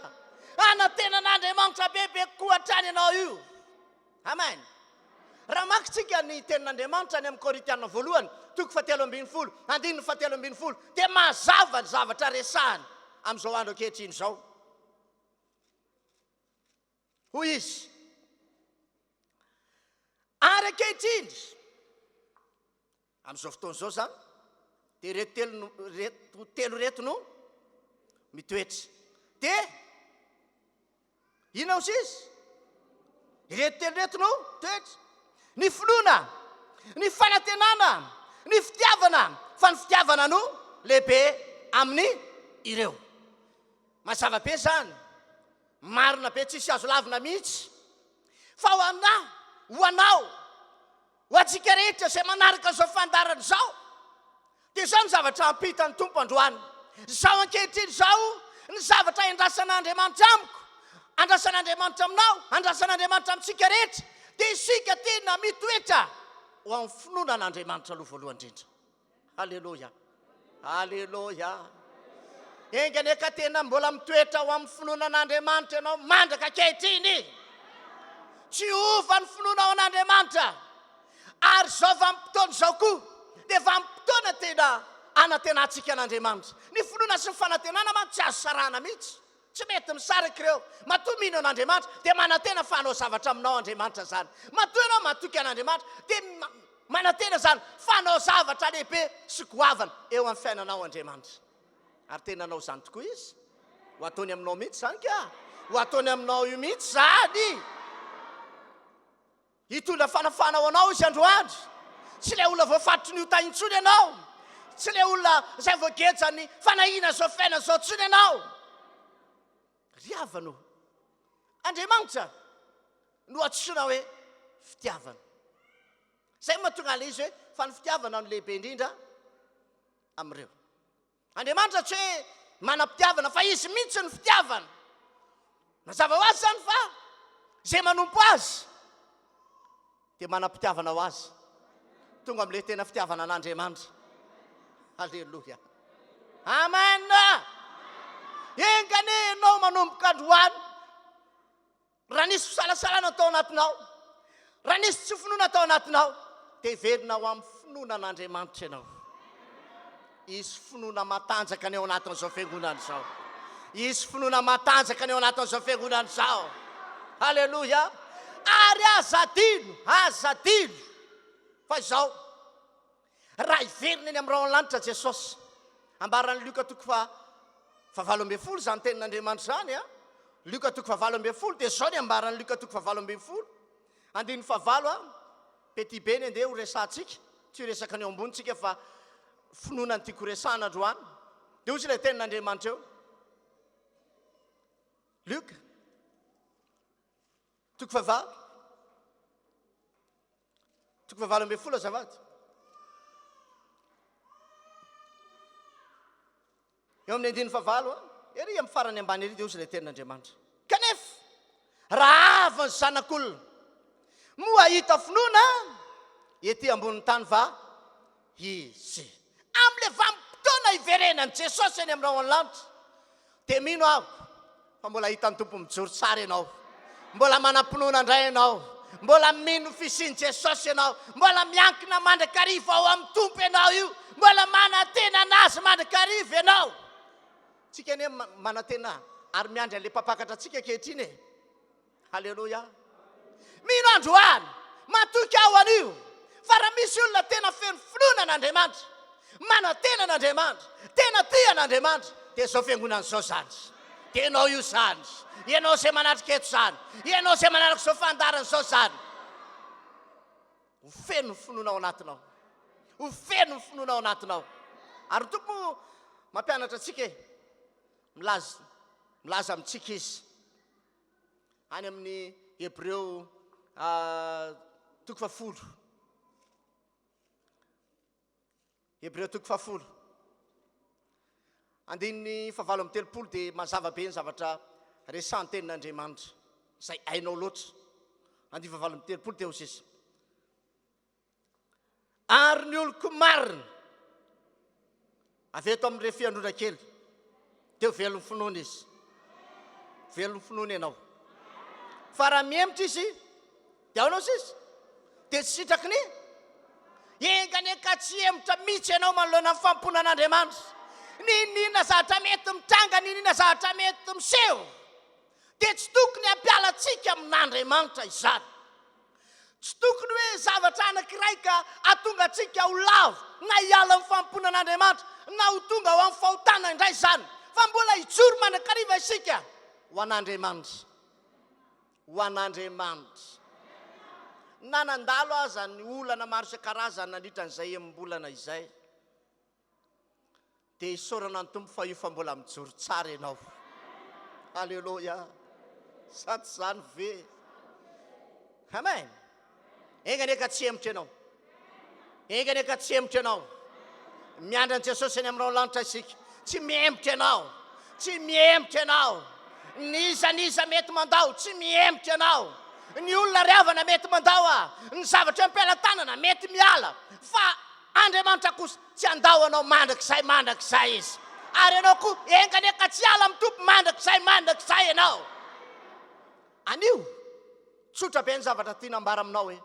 Hanantena an'Andriamanitra bebe koa hatrany ianao io. Amen. Raha maka tsika ny tenin'Andriamanitra any amin'ny Korintiana voalohany, toko fahatelo ambin'ny folo, andininy fahatelo ambin'ny folo, dia mazava ny zavatra resahany amin'izao andro ankehitriny izao. Hoy izy, ary ankehitriny, Amin'izao fotoana izao izany dia ireto telo no, ireto telo ireto no mitoetra. Dia inona hozy izy? Ireto telo ireto no mitoetra. Ny finoana, ny fanantenana, ny fitiavana, fa ny fitiavana no lehibe amin'ny ireo. Mazava be izany. Marina be tsisy azo lavina mihitsy. Fa ho anà, ho anao, Ho antsika rehetra izay manaraka izao fandaharana izao, dia izao ny zavatra hampitan'ny Tompo androany. Izao ankehitriny izao ny zavatra andrasan'Andriamanitra amiko, andrasan'Andriamanitra aminao, andrasan'Andriamanitra amintsika rehetra, dia isika tena mitoetra ho amin'ny finoana an'Andriamanitra aloha voalohany indrindra. Aleloia. Aleloia. Enga anie ka tena mbola mitoetra ao amin'ny finoana an'Andriamanitra ianao mandraka ankehitriny. Tsy hova ny finoanao an'Andriamanitra. Ary izao vanim-potoana izao koa dia vanim-potoana tena anantenantsika an'Andriamanitra. Ny finoana sy ny fanantenana manko tsy azo sarahana mihitsy. Tsy mety misaraka ireo. Matoa mino an'Andriamanitra dia manantena fa hanao zavatra aminao Andriamanitra izany. Matoa ianao matoky an'Andriamanitra dia manantena izany fa hanao zavatra lehibe sy goavana eo amin'ny fiainanao Andriamanitra. Ary tena hanao izany tokoa Izy. Ho ataony aminao mihitsy izany ka. Ho ataony aminao io mihitsy izany. Hitondra fanafahana ho anao Izy androany. Tsy ilay olona voafatotry ny ota intsony ianao. Tsy ilay olona izay voagejan'ny fanahiana izao fiainana izao intsony ianao. Ry havana ô, Andriamanitra no antsoina hoe fitiavana. Izay no mahatonga an'ilay izy hoe fa ny fitiavana no lehibe indrindra amin'ireo. Andriamanitra tsy hoe manam-pitiavana fa Izy mihitsy ny fitiavana. Mazava ho azy izany fa izay manompo Azy dia manam-pitiavana ho Azy. Tonga amin'ilay tena fitiavana an'Andriamanitra. Aleloia. Amen! Enga anie ianao manomboka androany, raha nisy fisalasalana tao anatinao, raha nisy tsy finoana tao anatinao, dia hiverina ho amin'ny finoana an'Andriamanitra ianao. Hisy finoana matanjaka ny ao anatin'izao fiangonana izao. Hisy finoana matanjaka ny ao anatin'izao fiangonana izao. Haleloia! Ary aza adino, aza adino fa izao, Raha hiverina eny amin'ny rahon'ny lanitra Jesosy, ambaran'i Lioka toko faha fahavalo ambin'ny folo izany tenin'Andriamanitra izany a. Lioka toko fahavalo ambin'ny folo dia izao ny ambaran'i Lioka toko fahavalo ambin'ny folo, andininy fahavalo a, petit be ny andeha ho resahantsika, tsy hiresaka ny eo ambony tsika fa finoana ny tiako horesahana androany. Dia hoy ilay tenin'Andriamanitra eo. Lioka toko fahavalo. Toko fahavalo ambin'ny folo azafady. Eo amin'ny andininy fahavalo, ery amin'ny farany ambany ery dia hozy ilay tenin'Andriamanitra. Kanefa, raha avy ny zanak'olona, moa hahita finoana ety ambonin'ny tany va izy? Amin'ilay vanim-potoana hiverenan'i Jesosy eny amin'ny rahon'ny lanitra, dia mino aho fa mbola hitan'ny Tompo mijoro tsara ianao. Mbola manam-pinoana indray ianao. Mbola mino ny fisian'i Jesosy ianao. Mbola miankina mandrakariva ao amin'ny Tompo ianao io. Mbola manantena an'Azy mandrakariva ianao. Tsika anie manantena ary miandry an'ilay mpampakatra antsika ankehitriny e. Haleloia! Mino androany, matoky aho anio, fa raha misy olona tena feno finoana an'Andriamanitra, manantena an'Andriamanitra, tena tia an'Andriamanitra, dia izao fiangonana izao izany. Dia ianao io izany. Ianao izay manatrika eto izany. Ianao izay manaraka izao fandaharana izao izany. Ho feno ny finoana ao anatinao. Ho feno ny finoana ao anatinao. Ary ny Tompo mampianatra antsika e. Milaza, milaza amintsika Izy. Any amin'ny Hebreo toko fahafolo. Hebreo toko fahafolo. Andininy fahavalo amby telopolo dia mazava be ny zavatra resahan'ny tenin'Andriamanitra izay hainao loatra. Andininy fahavalo amby telopolo dia hoy izy. Ary ny oloko marina avy eto amin'ny refi Androndrakely dia ho velon'ny finoana izy. Velon'ny finoana ianao. Fa raha mihemotra izy dia ahoana sisa? Dia tsy sitraky ny enga anie ka tsy hemotra mihitsy ianao manoloana ny fanompoana an'Andriamanitra. N'inon'inona zavatra mety mitranga, n'inon'inona zavatra mety miseho, dia tsy tokony hampiala antsika amin'Andriamanitra izany. Tsy tokony hoe zavatra anankiray ka hahatonga antsika ho lavo na hiala amin'ny fanompoana an'Andriamanitra na ho tonga ho amin'ny fahotana indray izany, fa mbola hijoro mandrakariva isika ho an'Andriamanitra. Ho an'Andriamanitra. Na nandalo aza ny olana maro isan-karazany nandritra an'izay enim-bolana izay, Dia isaorana ny Tompo fa io fa mbola mijoro tsara ianao. Aleloia. Sa tsy izany ve? Amen. Enga anie ka tsy hemotra ianao. Enga anie ka tsy hemotra ianao. Miandry an'i Jesosy eny amin'ny rahona lanitra isika. Tsy mihemotra ianao. Tsy mihemotra ianao. N'iza n'iza mety mandao, tsy mihemotra ianao. Ny olona ry havana mety mandao aho. Ny zavatra eo am-pelatanana mety miala. Fa Andriamanitra kosa Tsy handao anao mandrakizay mandrakizay Izy. Ary ianao koa, enga anie ka tsy hiala amin'ny Tompo mandrakizay mandrakizay ianao. Anio, tsotra be ny zavatra tiana ambara aminao hoe,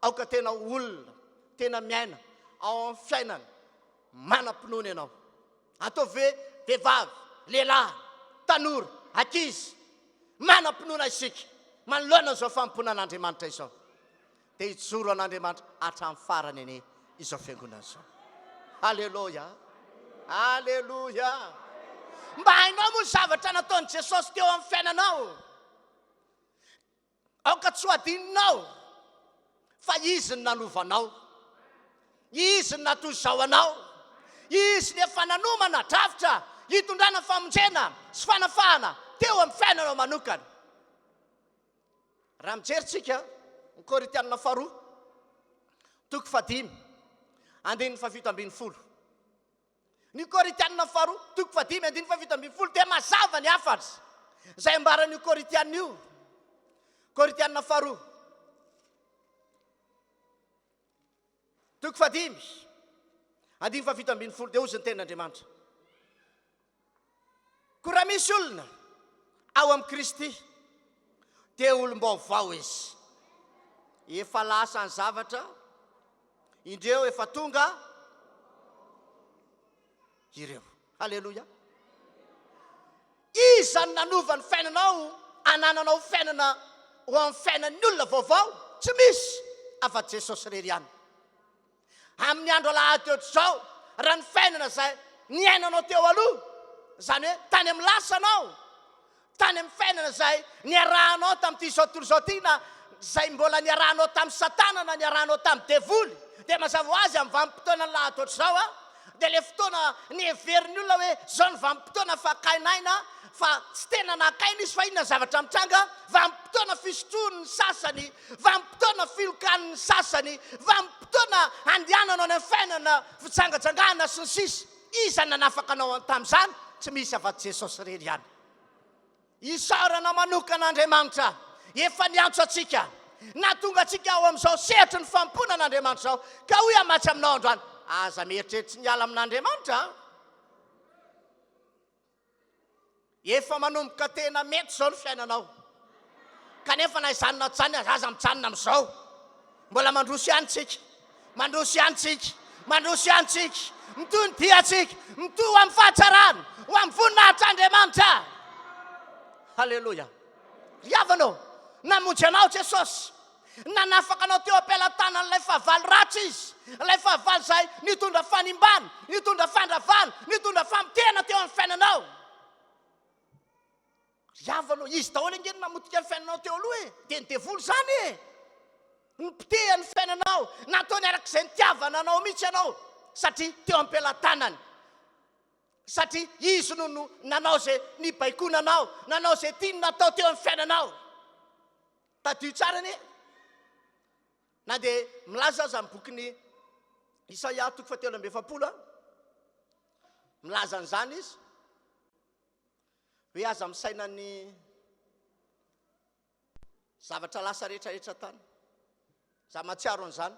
aoka tena ho olona tena miaina ao amin'ny fiainana manam-pinoana ianao. Ataovy hoe vehivavy, lehilahy, tanora, ankizy, manam-pinoana isika manoloana izao fanompoana an'Andriamanitra izao. Dia hijoro an'Andriamanitra hatramin'ny farany anie izao fiangonana izao. Aleloia! Aleloia! Mba hainao moa ny zavatra nataon'i Jesosy teo amin'ny fiainanao? Aoka tsy ho adinonao fa Izy no nanova anao. Izy no natoy izao anao. Izy no efa nanomana drafitra hitondrana famonjena sy fanafahana teo amin'ny fiainanao manokana. Raha mijery tsika ny Korintianina faharoa, toko fahadimy, andininy fahafito ambin'ny folo. Ny Korintianina faharoa, toko fahadimy, andininy fahafito ambin'ny folo dia mazava ny hafatra izay ambaran'io Korintianina io. Korintianina faharoa, toko fahadimy, andininy fahafito ambin'ny folo dia hozy ny tenin'Andriamanitra. Koa raha misy olona ao amin'i Kristy, dia olom-baovao izy. Efa lasa ny zavatra, indreo efa tonga ireo. Haleloia. Iza no nanova ny fiainanao hanananao fiainana ho amin'ny fiainan'ny olona vaovao? Tsy misy afa-tsy Jesosy irery ihany. Amin'ny andro alahady ohatr'izao, raha ny fiainana izay niainanao teo aloha, izany hoe tany amin'ny lasanao, tany amin'ny fiainana izay niarahanao tamin'ity izao tontolo izao ity na izay mbola niarahanao tamin'i Satana na niarahanao tamin'ny devoly, dia mazava ho azy amin'ny vanim-potoanan'ny lahady ohatr'izao a, dia ilay fotoana niheverin'ny olona hoe izao ny vanim-potoana fakana aina fa tsy tena naka aina izy fa inona ny zavatra mitranga? Vanim-potoana fisotroan'ny sasany, vanim-potoana filokan'ny sasany, vanim-potoana handehanana any amin'ny fiainana fijangajangana sy ny sisa. Iza no nanafaka anao tamin'izany? Tsy misy afa-tsy Jesosy irery ihany. Isaorana manokana Andriamanitra efa niantso antsika, nahatonga antsika ao amin'izao sehatry ny fanompoana an'Andriamanitra izao. Ka hoy aho mantsy aminao androany, aza mieritreritra ny hiala amin'Andriamanitra an! Efa manomboka tena mety izao ny fiainanao. Kanefa na izany na tsy izany aza, aza mijanona amin'izao. Mbola mandroso ihany tsika. Mandroso ihany tsika. Mandroso ihany tsika. Mitohy ny diantsika. Mitohy ho amin'ny fahatsarana, ho amin'ny voninahitr'Andriamanitra. Haleloia. Ry havana ô, namonjy anao Jesosy. Nanafaka anao teo am-pelatanan'ilay fahavalo ratsy Izy, ilay fahavalo izay nitondra fanimbana, nitondra fandravana, nitondra famotehana teo amin'ny fiainanao. Ry havana ô, izy daholo ange no namotika ny fiainanao teo aloha e! Dia ny devoly izany e! Nipotehany ny fiainanao, nataony araka izay nitiavana anao mihitsy ianao, satria teo am-pelatanany. Satria izy no no nanao izay nibaikoana anao, nanao izay tiany natao teo amin'ny fiainanao. Tadidio tsara anie, na dia milaza aza ny bokin'i Isaia toko fahatelo amby 40, milaza an'izany izy, hoe aza misaina ny zavatra lasa rehetrarehetra tany. Za mahatsiaro an'izany.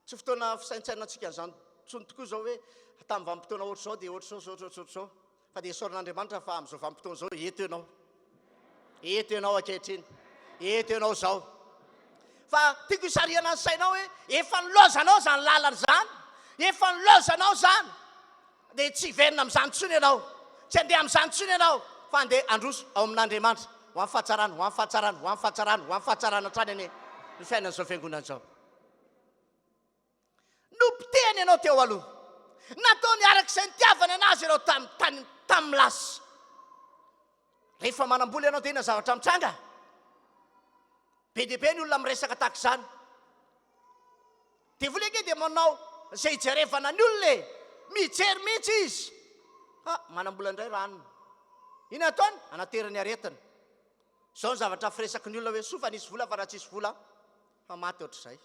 Tsy fotoana fisaintsainantsika an'izany intsony tokoa izao hoe tamin'ny vanim-potoana ohatr'izao dia ohatr'izao izao ohatr'izao ohatr'izao. Fa dia esorin'Andriamanitra fa amin'izao vanim-potoana izao eto ianao. Eto ianao ankehitriny. Eto ianao izao. Fa tiako hisarihana ny sainao hoe efa nilaozanao izany lalana izany. Efa nilaozanao izany. Dia tsy hiverina amin'izany intsony ianao. Tsy handeha amin'izany intsony ianao, fa handeha handroso ao amin'Andriamanitra, ho amin'ny fahatsarana, ho amin'ny fahatsarana, ho amin'ny fahatsarana, ho amin'ny fahatsarana hatrany anie ny fiainan'izao fiangonana izao. Nopotehany ianao teo aloha. Nataony araka izay nitiavany anazy ianao tamin'ny tany tamin'ny lasa. Rehefa manam-bola ianao dia inona zavatra mitranga? Be dia be ny olona miresaka tahaka izany. Devoly ange dia manao izay hijerevana ny olona e! Mijery mihitsy izy. Ha, manam-bola indray ranona. Inona ataony? Anaterany aretina. Izao ny zavatra firesaky ny olona hoe soa fa nisy vola fa raha tsisy vola fa maty ohatr'izay.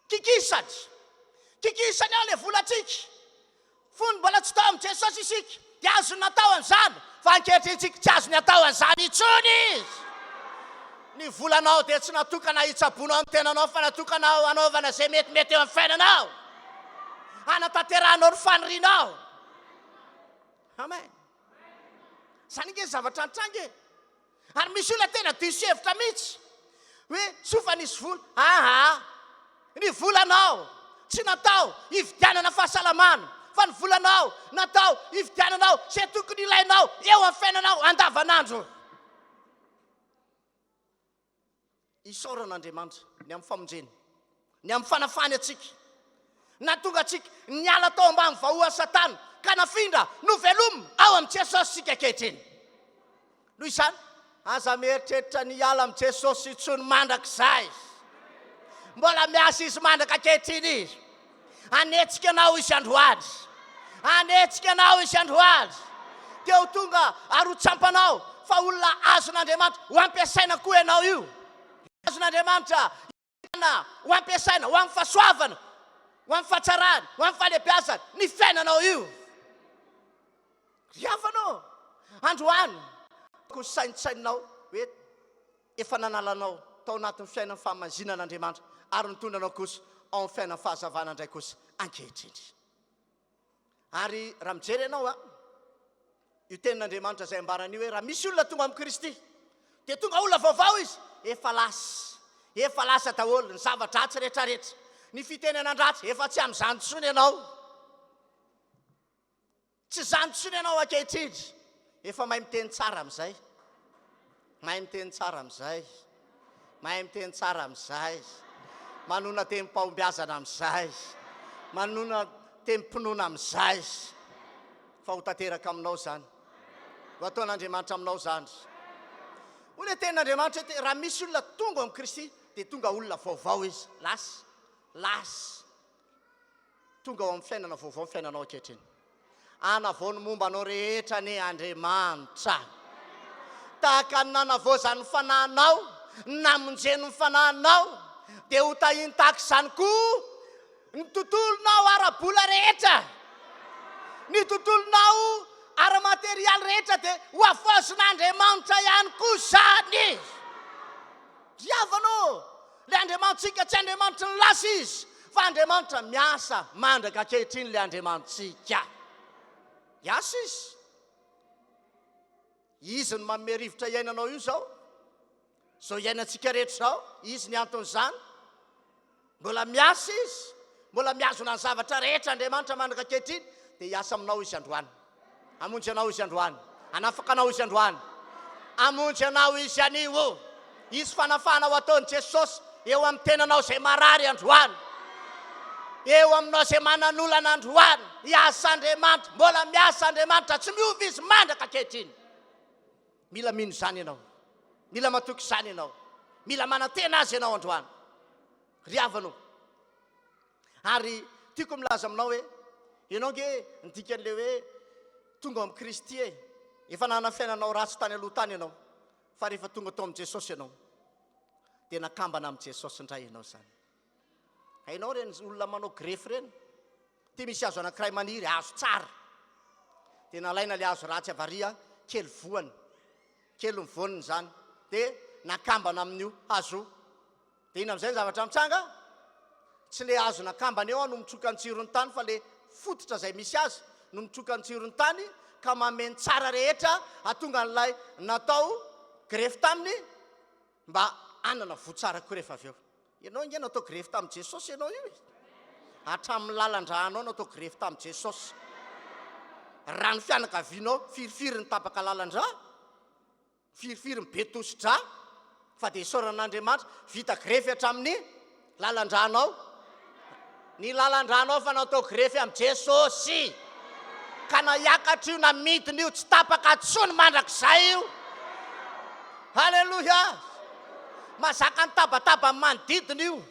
Kikisany. Kikisany ao ilay volantsika. Fony mbola tsy tao amin'i Jesosy isika, dia azony natao an'izany, fa ankehitriny isika tsy azony atao an'izany intsony izy. Ny volanao dia tsy natokana hitsaboanao ny tenanao, fa natokana hanaovana izay metimety eo amin'ny fiainanao, hanatanterahanao ny fanirianao. Amen. Izany ange ny zavatra nitranga e. Ary misy olona tena diso hevitra mihitsy hoe soa fa nisy vola. Aa! Ny volanao tsy natao hividianana fahasalamana fa ny volanao natao hividiananao izay tokony ilainao eo amin'ny fiainanao andavanandro. Isaorana Andriamanitra ny amin'ny famonjeny, ny amin'ny fanafahany antsika. Nahatonga antsika niala tao ambany vahoan'i Satana ka nafindra novelomina ao amin'i Jesosy isika ankehitriny. Noho izany, aza mieritreritra ny hiala amin'i Jesosy intsony mandrakizay. Mbola miasa Izy mandraka ankehitriny Izy. Hanetsika anao Izy androany. Hanetsika anao Izy androany. Dia ho tonga ary ho tsampanao fa olona azon'Andriamanitra ho ampiasaina koa ianao io. Azon'Andriamanitra hiainana ho ampiasaina ho amin'ny fahasoavana, ho amin'ny fahatsarana, ho amin'ny fahalehibiazana ny fiainanao io. Ry havana ô, androany tokony saintsaininao hoe Efa nanala anao tao anatin'ny fiainan'ny fahamaizinana Andriamanitra ary nitondra anao kosa ao amin'ny fiainan'ny fahazavana indray kosa ankehitriny. Ary raha mijery ianao a, io tenin'Andriamanitra izay ambarany io hoe raha misy olona tonga amin'i Kristy dia tonga olona vaovao izy, efa lasa, efa lasa daholo ny zava-dratsy rehetrarehetra, ny fitenenan-dratsy, efa tsy amin'izany intsony ianao. Tsy izany intsony ianao ankehitriny. Efa mahay miteny tsara amin'izay. Mahay miteny tsara amin'izay. Mahay miteny tsara amin'izay. Manona tenim-pahombiazana amin'izay. Manona tenim-pinoana amin'izay. Fa ho tanteraka aminao izany. Ho ataon'Andriamanitra aminao izany. Hoy ilay tenin'Andriamanitra hoe raha misy olona tonga ao amin'i Kristy dia tonga olona vaovao izy. Lasa. Lasa. Tonga ao amin'ny fiainana vaovao ny fiainanao ankehitriny. Hanavao ny momba anao rehetra anie Andriamanitra. Tahaka ny nanavaozany ny fanahinao, ny namonjeny ny fanahinao, dia ho tahiny tahaka izany koa ny tontolonao ara-bola rehetra. Ny tontolonao ara-materialy rehetra dia ho havaozin'Andriamanitra ihany koa izany. Ry havana ô, ilay Andriamanitsika tsy Andriamanitry ny lasa Izy, fa Andriamanitra miasa mandraka ankehitriny ilay Andriamanitsika. Hiasa Izy. Izy no manome rivotra iainanao io izao. Izao iainantsika rehetra izao, Izy ny anton'izany. Mbola miasa Izy, mbola mihazona ny zavatra rehetra Andriamanitra mandraka ankehitriny, dia hiasa aminao Izy androany. Hamonjy anao Izy androany. Hanafaka anao Izy androany. Hamonjy anao Izy anio. Hisy fanafahana ho ataon'i Jesosy eo amin'ny tenanao izay marary androany. Eo aminao izay manan'olana androany. Hiasa Andriamanitra, mbola miasa Andriamanitra, tsy miova Izy mandraka ankehitriny. Mila mino izany ianao. Mila matoky izany ianao. Mila manantena Azy ianao androany. Ry havana ô. Ary tiako milaza aminao hoe, ianao nge ny dikan'ilay hoe tonga ao amin'i Kristy e. Efa nanana fiainanao ratsy tany aloha tany ianao, fa rehefa tonga tao amin'i Jesosy ianao, dia nakambana amin'i Jesosy indray ianao izany. Hainao ireny olona manao grefy ireny? Ity misy hazo anankiray maniry, hazo tsara. Dia nalaina ilay hazo ratsy avy ary, kely voany. Kely ny voaniny izany. Dia nakambana amin'io hazo io. Dia inona amin'izay ny zavatra mitranga? Tsy ilay hazo nakambana eo no mitsoka ny tsiron'ny tany fa ilay fototra izay misy azy no mitsoka ny tsiron'ny tany ka manome ny tsara rehetra hahatonga an'ilay natao grefy taminy mba hanana voa tsara koa rehefa avy eo. Ianao ange natao grefy tamin'i Jesosy ianao io e. Hatramin'ny lalan-dranao natao grefy tamin'i Jesosy. Raha ny fianakavianao firifiry ny tapaka lalan-dra, firifiry ny be tosi-dra, fa dia isaorana an'Andriamanitra, vita grefy hatramin'ny lalan-dranao. Ny lalan-dranao fa natao grefy amin'i Jesosy. Ka na hiakatra io na midina io, tsy tapaka intsony mandrakizay io. Haleloia! Mazaka ny tabataban'ny manodidina io.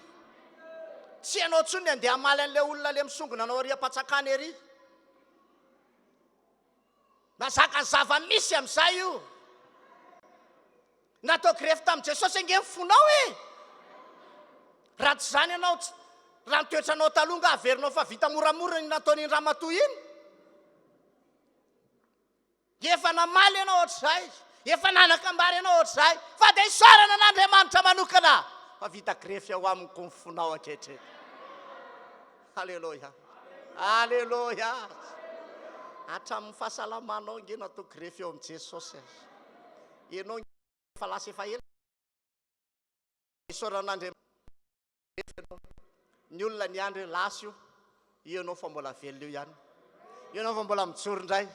Tsy ianao intsony ny andeha hamaly an'ilay olona ilay misongona anao ary am-patsakana ery. Mazaka ny zava-misy amin'izay io. Natao grefy tamin'i Jesosy ange ny fonao e! Raha tsy izany ianao, raha ny toetranao taloha nga averinao fa vita moramora ny nataon'iny ramatoa iny? Efa namaly ianao ohatr'izay, efa nanakambara ianao ohatr'izay, fa dia isaorana an'Andriamanitra manokana fa vita grefy ao amiko ny fonao ankehitriny. Aleloia. Aleloia. Hatramin'ny fahasalamanao nge natao grefy eo amin'i Jesosy. Ianao efa lasa efa ela. Isaorana Andriamanitra. Ny olona niandry hoe lasa io, ianao fa mbola velona io ihany. Ianao fa mbola mijoro indray.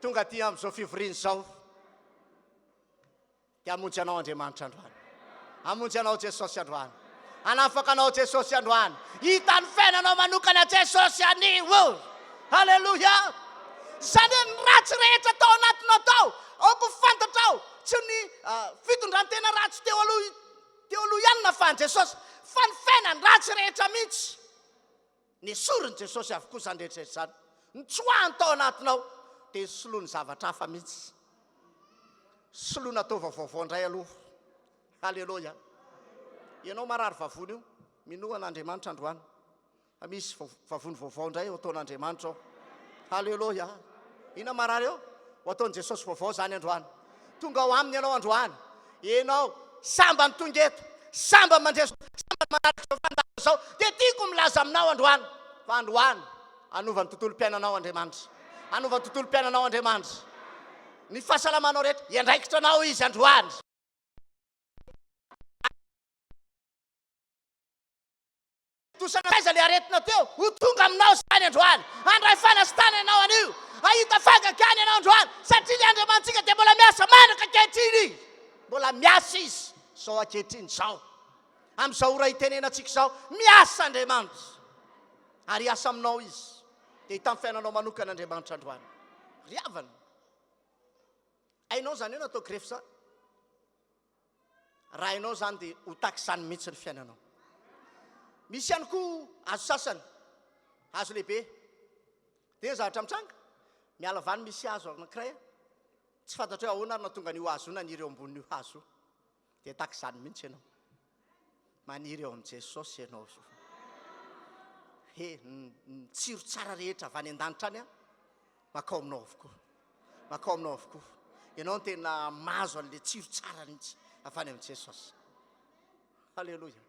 Tonga aty amin'izao fivoriana izao. Dia hamonjy anao Andriamanitra androany. Hamonjy anao Jesosy androany. Hanafaka anao Jesosy androany. Hita ny fiainanao manokana Jesosy anio. Haleloia. Izany hoe ny ratsy rehetra tao anatinao tao, aoka ho fantatrao, tsy ny ah, fitondran-tena ratsy teo aloha teo aloha ihany nafahan'i Jesosy, fa ny fiainany ratsy rehetra mihitsy. Nesorin'i Jesosy avokoa izany rehetra izany. Notsoahany tao anatinao, dia nosoloany zavatra hafa mihitsy. Soloina taova vaovao indray aloha. Haleloia. Ianao marary vavony io, minoa an'Andriamanitra androany. Fa misy vavony vaovao indray ho ataon'Andriamanitra ao. Haleloia. Inona marary eo? Ho ataon'i Jesosy vaovao izany androany. Tonga ao aminy ianao androany. Ianao sambany tonga eto, sambany mandre, sambany manaraka izao fandaharana izao. Dia tiako milaza aminao androany fa androany. Hanova ny tontolom-piainanao Andriamanitra. Hanova ny tontolom-piainanao Andriamanitra. Ny fahasalamanao rehetra, hiandraikitra anao Izy androany. Tosana aiza le aretina teo? Ho tonga aminao izany androany. Handray fanasitana ianao anio. Hahita fahagagana ianao androany. Satria le Andriamanitsika dia mbola miasa mandraka ankehitriny. Mbola miasa Izy izao ankehitriny izao. Amin'izao ora itenenantsika izao, miasa Andriamanitra. Ary hiasa aminao Izy. Dia hita amin'ny fiainanao manokana Andriamanitra androany. Ry havana, hainao izany hoe natao grefy izany? Raha hainao izany dia ho tahaka izany mihitsy ny fiainanao. Misy ihany koa hazo sasany, hazo lehibe. Dia ny zavatra mitranga, miala avy any misy hazo anankiray, tsy fantatro hoe ahoana ary nahatonga an'io hazo io naniry eo ambonin'io hazo io. Dia tahaka izany mihitsy ianao. Maniry eo amin'i Jesosy ianao. He, ny tsiro tsara rehetra avy any an-danitra any, makao aminao avokoa. Makao aminao avokoa. Ianao no tena mahazo an'ilay tsiro tsara mihitsy avy any amin'i Jesosy. Alléluia.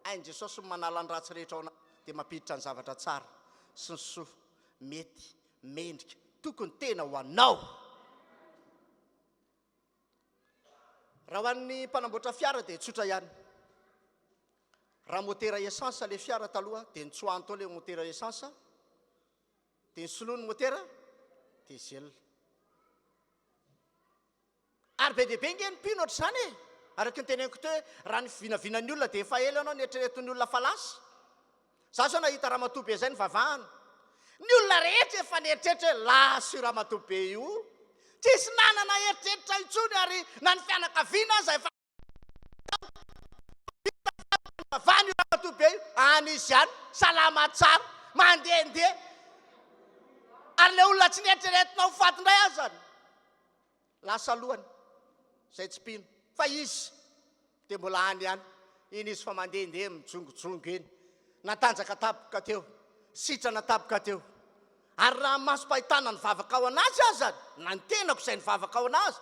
Hain'i Jesosy ny manala ny ratsy rehetra ao anaty dia mampiditra ny zavatra tsara sy ny soa mety, mendrika, tokony tena ho anao. Raha ho an'ny mpanamboatra fiara dia tsotra ihany. Raha motera essence ilay fiara taloha dia nitsoahany tao ilay motera essence dia nisoloany motera diesel. Ary be dia be nge ny mpino ohatr'izany e! Araka ny teneniko teo hoe raha ny vinavinan'ny olona dia efa ela ianao nieritreretin'ny olona fa lasa. Za zao nahita ramatoa be zay nivavahana. Ny olona rehetra efa nieritreritra hoe lasa io ramatoa be io. Tsisy nanana eritreritra intsony ary na ny fianakaviana aza efa nivavahana io ramatoa be io. Any izy any, salama tsara, mandehandeha. Ary ilay olona tsy nieritreretina ho faty indray azany. Lasa alohany izay tsy mpino fa izy dia mbola any ihany. Iny izy fa mandehandeha mijongojongo eny. Natanjaka tampoka teo, sitrana tampoka teo. Ary raha masom-pahitana nivavaka ao anazy aza, na ny tenako izay nivavaka ao anazy,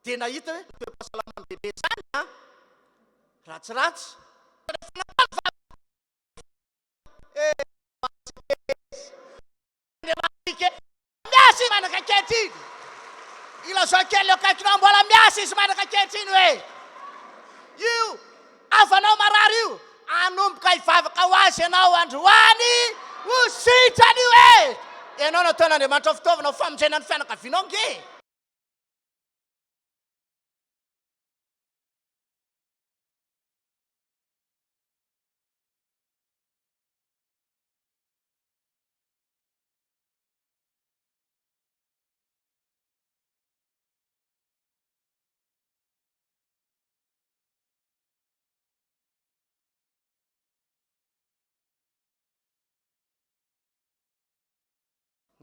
dia nahita hoe toe-pahasalaman'i bebe izany an, ratsiratsy. Rehefa natao ny vavaka, eh, Andriamanitra miasa izy manaka ankehitriny. Ilazao kely eo akaikinao mbola miasa izy manaka ankehitriny hoe io havanao marary io hanomboka hivavaka ho azy ianao androany ho sitrany io e. Ianao nataon'Andriamanitra ho fitaovana ho famonjena ny fianakavianao nge.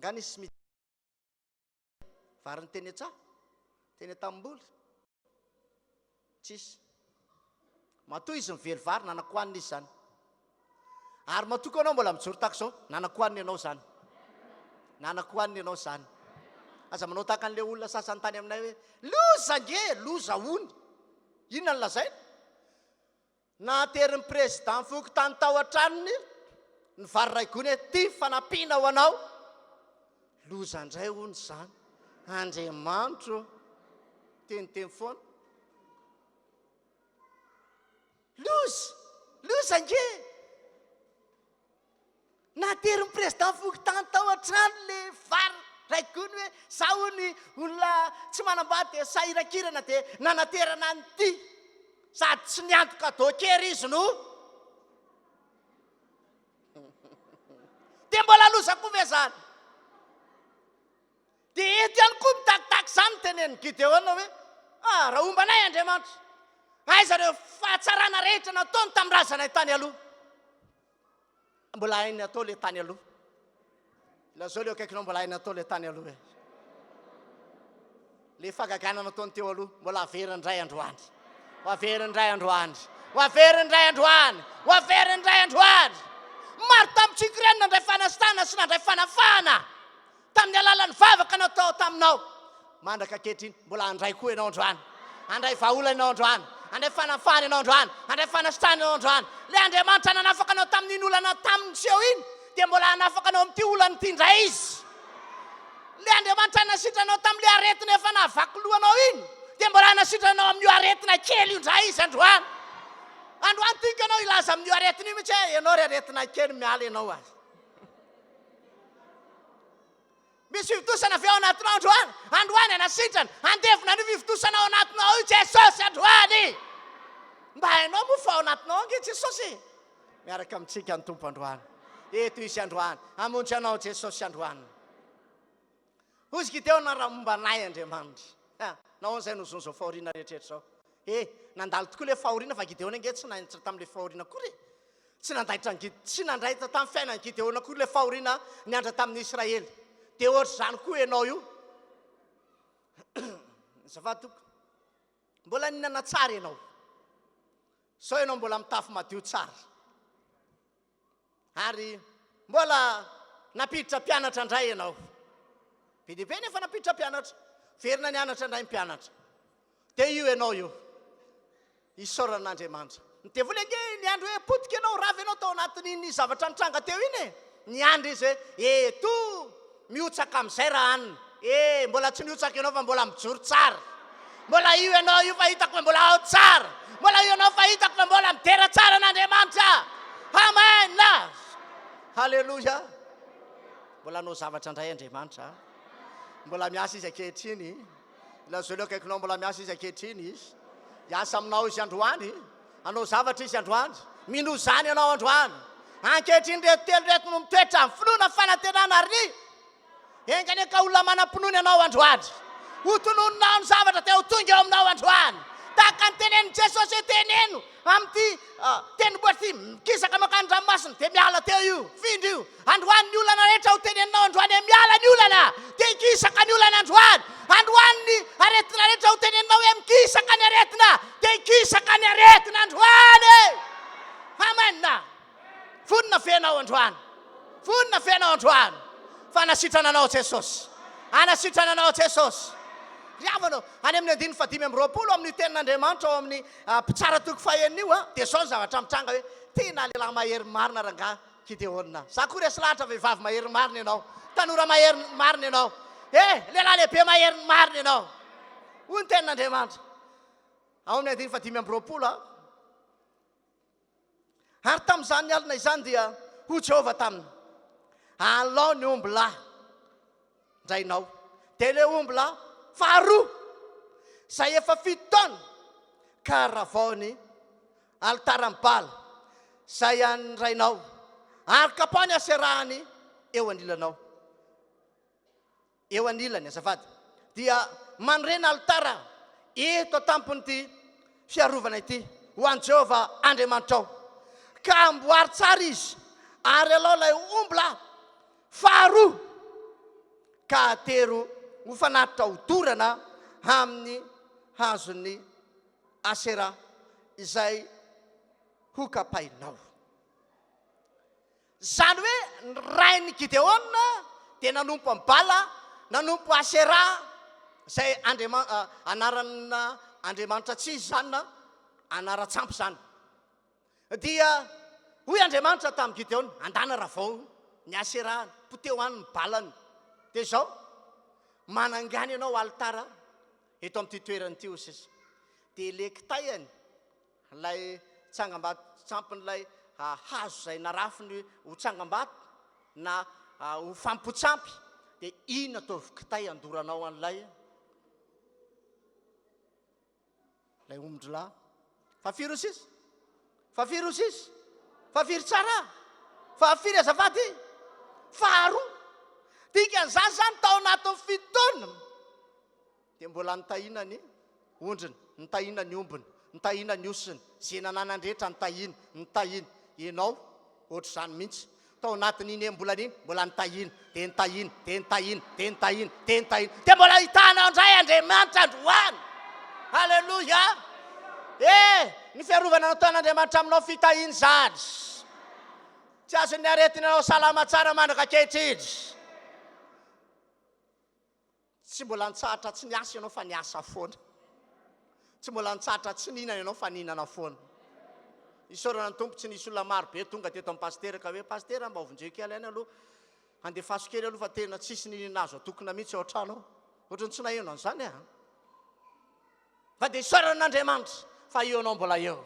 Nga nisy midi vary ny teny an-tsaha, teny an-tanimboly? Tsisy. Matoa izy mively vary, nanan-kohanina izy izany. Ary matoa koa ianao mbola mijoro tahaka izao, nanan-kohanina ianao izany. Nanan-kohanina ianao izany. Aza manao tahaka an'ilay olona sasany tany aminay hoe, loza ange, loza hono. Inona no lazaina? Naterin'ny président fokontany tao an-tranony ny vary iray gony hoe, ity fanampiana ho anao. Loza indray hono izany. Andriamanitro ô. Teniteny foana. Loza! Loza ange! Naterin'ny président fokontany tao an-trano le vary iray gony hoe za hono olona tsy manambady dia sahirakirana dia nanaterana an'ity. Sady tsy niantoka docker izy no dia mbola loza koa ve zany? Dia eto ihany koa mitakitaky izany ny tenenin'i Gideona hoe, Ah, raha homba anay Andriamanitra, aiza ireo fahatsarana rehetra nataony tamin'ny razanay tany aloha? Mbola hainy atao ilay tany aloha. Lazao ilay akaikinao mbola hainy atao ilay tany aloha e. Ilay fahagagana nataony teo aloha, mbola averiny indray androany. Ho averiny indray androany. Ho averiny indray androany. Ho averiny indray androany. Maro tamintsika ireny nandray fanasitana sy nandray fanafahana. Tamin'ny alalan'ny vavaka natao taminao, mandraka ankehitriny, mbola handray koa ianao androany. Handray vahaolana ianao androany. Handray fanafahana ianao androany. Handray fanasitrana ianao androany. Ilay Andriamanitra nanafaka anao tamin'iny olana tamin'ny niseho iny, dia mbola hanafaka anao amin'ity olana ity indray Izy. Ilay Andriamanitra nanasitrana anao tamin'ilay aretina efa nahavaky loha anao iny, dia mbola hanasitrana anao amin'io aretina kely io indray Izy androany. Androany tiako ianao hilaza amin'io aretina io mihitsy hoe, ianao ry aretina kely, miala ianao aza. Misy fivontosana ve ao anatinao androany? Androany hanasitrana, handevona an'io fivontosana ao anatinao io Jesosy androany. Mba hainao moa fa ao anatinao ange Jesosy e. Miaraka amintsika ny Tompo androany. Eto Izy androany. Hamonjy anao Jesosy androany. Hoy izy Gideona raha momba anay Andriamanitra. Ha, nahoana izay no zon'izao fahoriana rehetra izao? He, nandalo tokoa ilay fahoriana fa Gideona ange tsy nainitra tamin'ilay fahoriana akory e. Tsy nandaitra an'i Gid, tsy nandraitra tamin'ny fiainan'i Gideona akory ilay fahoriana niandra tamin'ny Israely. Dia ohatr'izany koa ianao io. Azafady tompoko. Mbola nihinana tsara ianao. Sao ianao mbola mitafy madio tsara. Ary mbola nampiditra mpianatra indray ianao. Be dia be nefa nampiditra mpianatra. Verina nianatra indray ny mpianatra. Dia io ianao io. Isaorana an'Andriamanitra. Ny devoly ange niandry hoe potika ianao, rava ianao tao anatin'iny zavatra nitranga teo iny e. Niandry izy hoe eto mihotsaka amin'izay raha anona. E, mbola tsy nihotsaka ianao fa mbola mijoro tsara. Mbola io ianao io fa hitako fa mbola ao tsara. Mbola io ianao fa hitako fa mbola midera tsara an'Andriamanitra. Amen. Haleloia. Mbola hanao zavatra indray Andriamanitra. Mbola miasa izy ankehitriny. Lazao ilay akaikinao mbola miasa izy ankehitriny. Hiasa aminao izy androany. Hanao zavatra izy androany. Minoa izany ianao androany. Ankehitriny ireto telo ireto no mitoetra, ny finoana, ny fanantenana ary ny Enga anie ka olona manam-pinoana ianao androany. Ho tononinao ny zavatra dia ho tonga eo aminao androany. Tahaka ny tenenin'i Jesosy hoe teneno amin'ity tendrombohitra ity, mikisaka mankany an-dranomasina, dia miala teo io, findra io. Androany ny olana rehetra ho teneninao androany hoe miala ny olana, dia hikisaka ny olana androany. Androany ny aretina rehetra ho teneninao hoe mikisaka ny aretina, dia hikisaka ny aretina androany e! Amen. Vonona ve ianao androany? Vonona ve ianao androany? Fa hanasitrana anao Jesosy. Hanasitrana anao Jesosy. Ry havana ô, any amin'ny andininy fahadimy amby roapolo amin'io tenin'Andriamanitra ao amin'ny Mpitsara toko fahenina io, dia izao ny zavatra mitranga hoe, tena lehilahy mahery marina rangahy Gideona. Za koa resy lahatra vehivavy mahery marina ianao. Tanora mahery marina ianao. Eh, lehilahy lehibe mahery marina ianao. Hoy ny tenin'Andriamanitra. Ao amin'ny andininy fahadimy amby roapolo, Ary tamin'izany alina izany dia hoy Jehovah taminy, Alao ny ombilahy ndrainao, dia ilay ombilahy faharoa, izay efa fito taona, ka ravao ny alitaran'i Bala, izay an'ny rainao, ary kapao ny haserahany eo anilanao. Eo anilany, azafady, dia manorena alitara eto an-tampon'ity fiarovana ity ho an'i Jehovah Andriamanitrao, ka amboary tsara izy, ary alao ilay ombilahy faharoa, ka atero ho fanatitra hodorana amin'ny hazon'ny Aseraha izay hokapainao. Izany hoe ny rain'i Gideona dia nanompo an'i Bala, nanompo Asera, izay andriama-, anarana andriamanitra tsy izy izany na anaran-tsampy izany. Dia hoy Andriamanitra tamin'i Gideona, andana ravao ny Aserany, poteho any ny Balany. Dia izao, manangana ianao alitara eto amin'ity toerana ity, hoy sisa. Dia ilay kitayany Ilay tsangambato tsampin'ilay hazo izay narafiny ho tsangambato na ho fampotsampy dia iny ataovy kitay andoranao an'ilay ilay omdrilahy. Fa firy ho sisa? Fa firy ho sisa? Fa firy tsara? Fa firy azafady? Faharoa. Dikan'izany izany tao anatin'ny fito taona Dia mbola nitahina ny ondriny, nitahina ny ombiny, nitahina ny osiny, izay nananany rehetra nitahina, nitahina. Ianao, ohatr'izany mihitsy. Tao anatin'iny enim-bolana iny, mbola nitahina, dia nitahina, dia nitahina, dia nitahina, dia nitahina. Dia mbola hitahanao indray Andriamanitra androany. Haleloia! Eh, ny fiarovana nataon'Andriamanitra aminao fitahiana izany. Tsy azon'ny aretina ianao salama tsara mandraka ankehitriny. Tsy mbola nitsahatra tsy niasa ianao fa niasa foana. Tsy mbola nitsahatra tsy nihinana ianao fa nihinana foana. Isaorana ny Tompo tsy nisy olona maro be tonga teto amin'ny Pasitera ka hoe Pasitera mba vonjeo kely aina aloha, andefaso kely aloha fa tena tsisy n'inona azo atokona mihitsy ao an-trano ao. Ohatran'ny tsy naheno an'izany aho. Fa dia isaorana an'Andriamanitra fa eo anao mbola eo.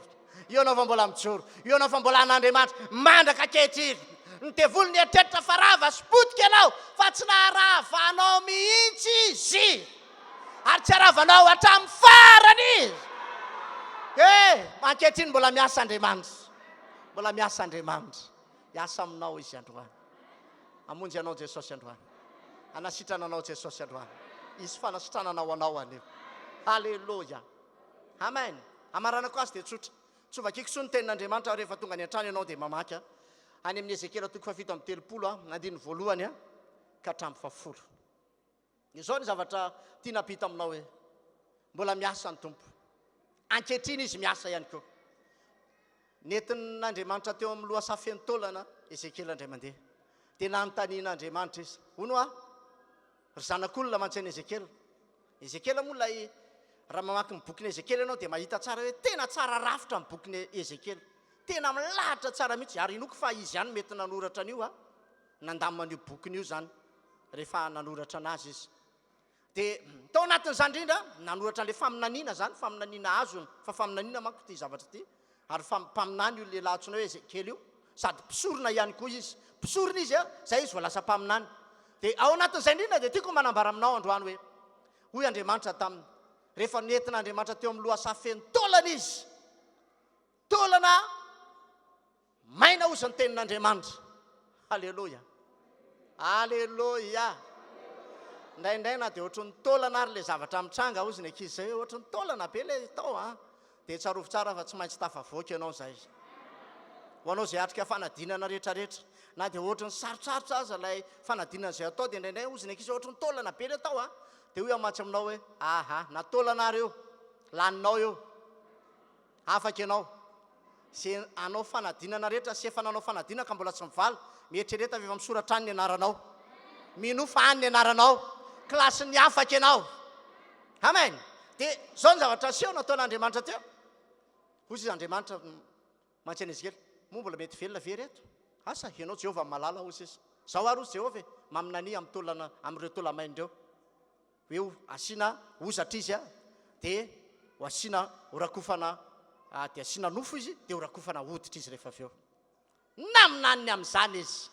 Eo anao fa mbola mijoro. Eo anao fa mbola an'Andriamanitra mandraka ankehitriny. Ny devoly nieritreritra fa rava sy potika ianao fa tsy naharava anao mihitsy izy. Ary tsy haravanao hatramin'ny farany izy. Eh, ankehitriny mbola miasa Andriamanitra. Mbola miasa Andriamanitra. Hiasa aminao izy androany. Hamonjy anao Jesosy androany. Hanasitrana anao Jesosy androany. Hisy fanasitranana ho anao anio. Haleloia. Amen. Hamaranako azy dia tsotra. Tsy hovakiko intsony ny tenin'Andriamanitra rehefa tonga any an-trano ianao dia mamaky any amin'ny Ezekiela toko fahafito amby telopolo andininy voalohany ka hatramin'ny fahafolo. Izao ny zavatra tiana hampita aminao hoe, mbola miasa ny Tompo. Ankehitriny Izy miasa ihany koa. Nentin'Andriamanitra teo amin'ny lohasaha feno taolana Ezekiela indray mandeha. Dia nanontanian'Andriamanitra izy, hono aho, ry zanak'olona mantsy an'i Ezekiela. Ezekiela moa ilay, raha mamaky ny bokin'i Ezekiela ianao dia mahita tsara hoe tena tsara rafitra ny bokin'i Ezekiela. Tena milahatra tsara mihitsy, ary inoako fa izy ihany mety nanoratra an'io a. Nandamina an'io bokiny io izany rehefa nanoratra anazy izy. Dia tao anatin'izany indrindra, nanoratra an'ilay faminaniana izany, faminaniana azony, fa faminaniana manko ity zavatra ity, ary fa mpaminany io lehilahy antsoina hoe Ezekiela io, sady mpisorona ihany koa izy. Mpisorona izy, izay izy vao lasa mpaminany. Dia ao anatin'izay indrindra dia tiako manambara aminao androany hoe, hoy Andriamanitra taminy, rehefa nentin'Andriamanitra teo amin'ny lohasaha feno taolana izy, taolana Maina ozy ny tenin'Andriamanitra. Aleloia. Aleloia. Indraindray na dia ohatry ny taolana ary ilay zavatra mitranga ozy ny ankizy izay hoe ohatry ny taolana be ilay tao an. Dia tsarovy tsara fa tsy maintsy tafavoaka ianao izay. Ho anao izay atrika fanadinana rehetrarehetra. Na dia ohatry ny sarotsarotra aza ilay fanadinana izay atao dia indraindray ozy ny ankizy ohatry ny taolana be ilay tao an. Dia hoy aho mantsy aminao hoe aha, na taolana ary io, laninao io. Afaka ianao. Ze hanao fanadinana rehetra sy efa nanao fanadinana ka mbola tsy mivaly, mieritrereta fa efa misoratra any ny anaranao. Minoa fa any ny anaranao. Kilasin'ny afaka ianao. Amen. Dia zao ny zavatra aseho nataon'Andriamanitra teo. Hoy izy Andriamanitra mantsy an'i Ezekiela, moa mbola mety velona ve ireto? Asa, ianao Jehovah no mahalala, hoy izy. Zao ary hoy Jehovah e, maminania amin'ny taolana, amin'ireo taola-maina ireo. Hoe ho asiana hozatra izy dia ho asiana ho rakofana dia asiana nofo izy dia ho rakofana hoditra izy rehefa avy eo. Naminany ny amin'izany izy.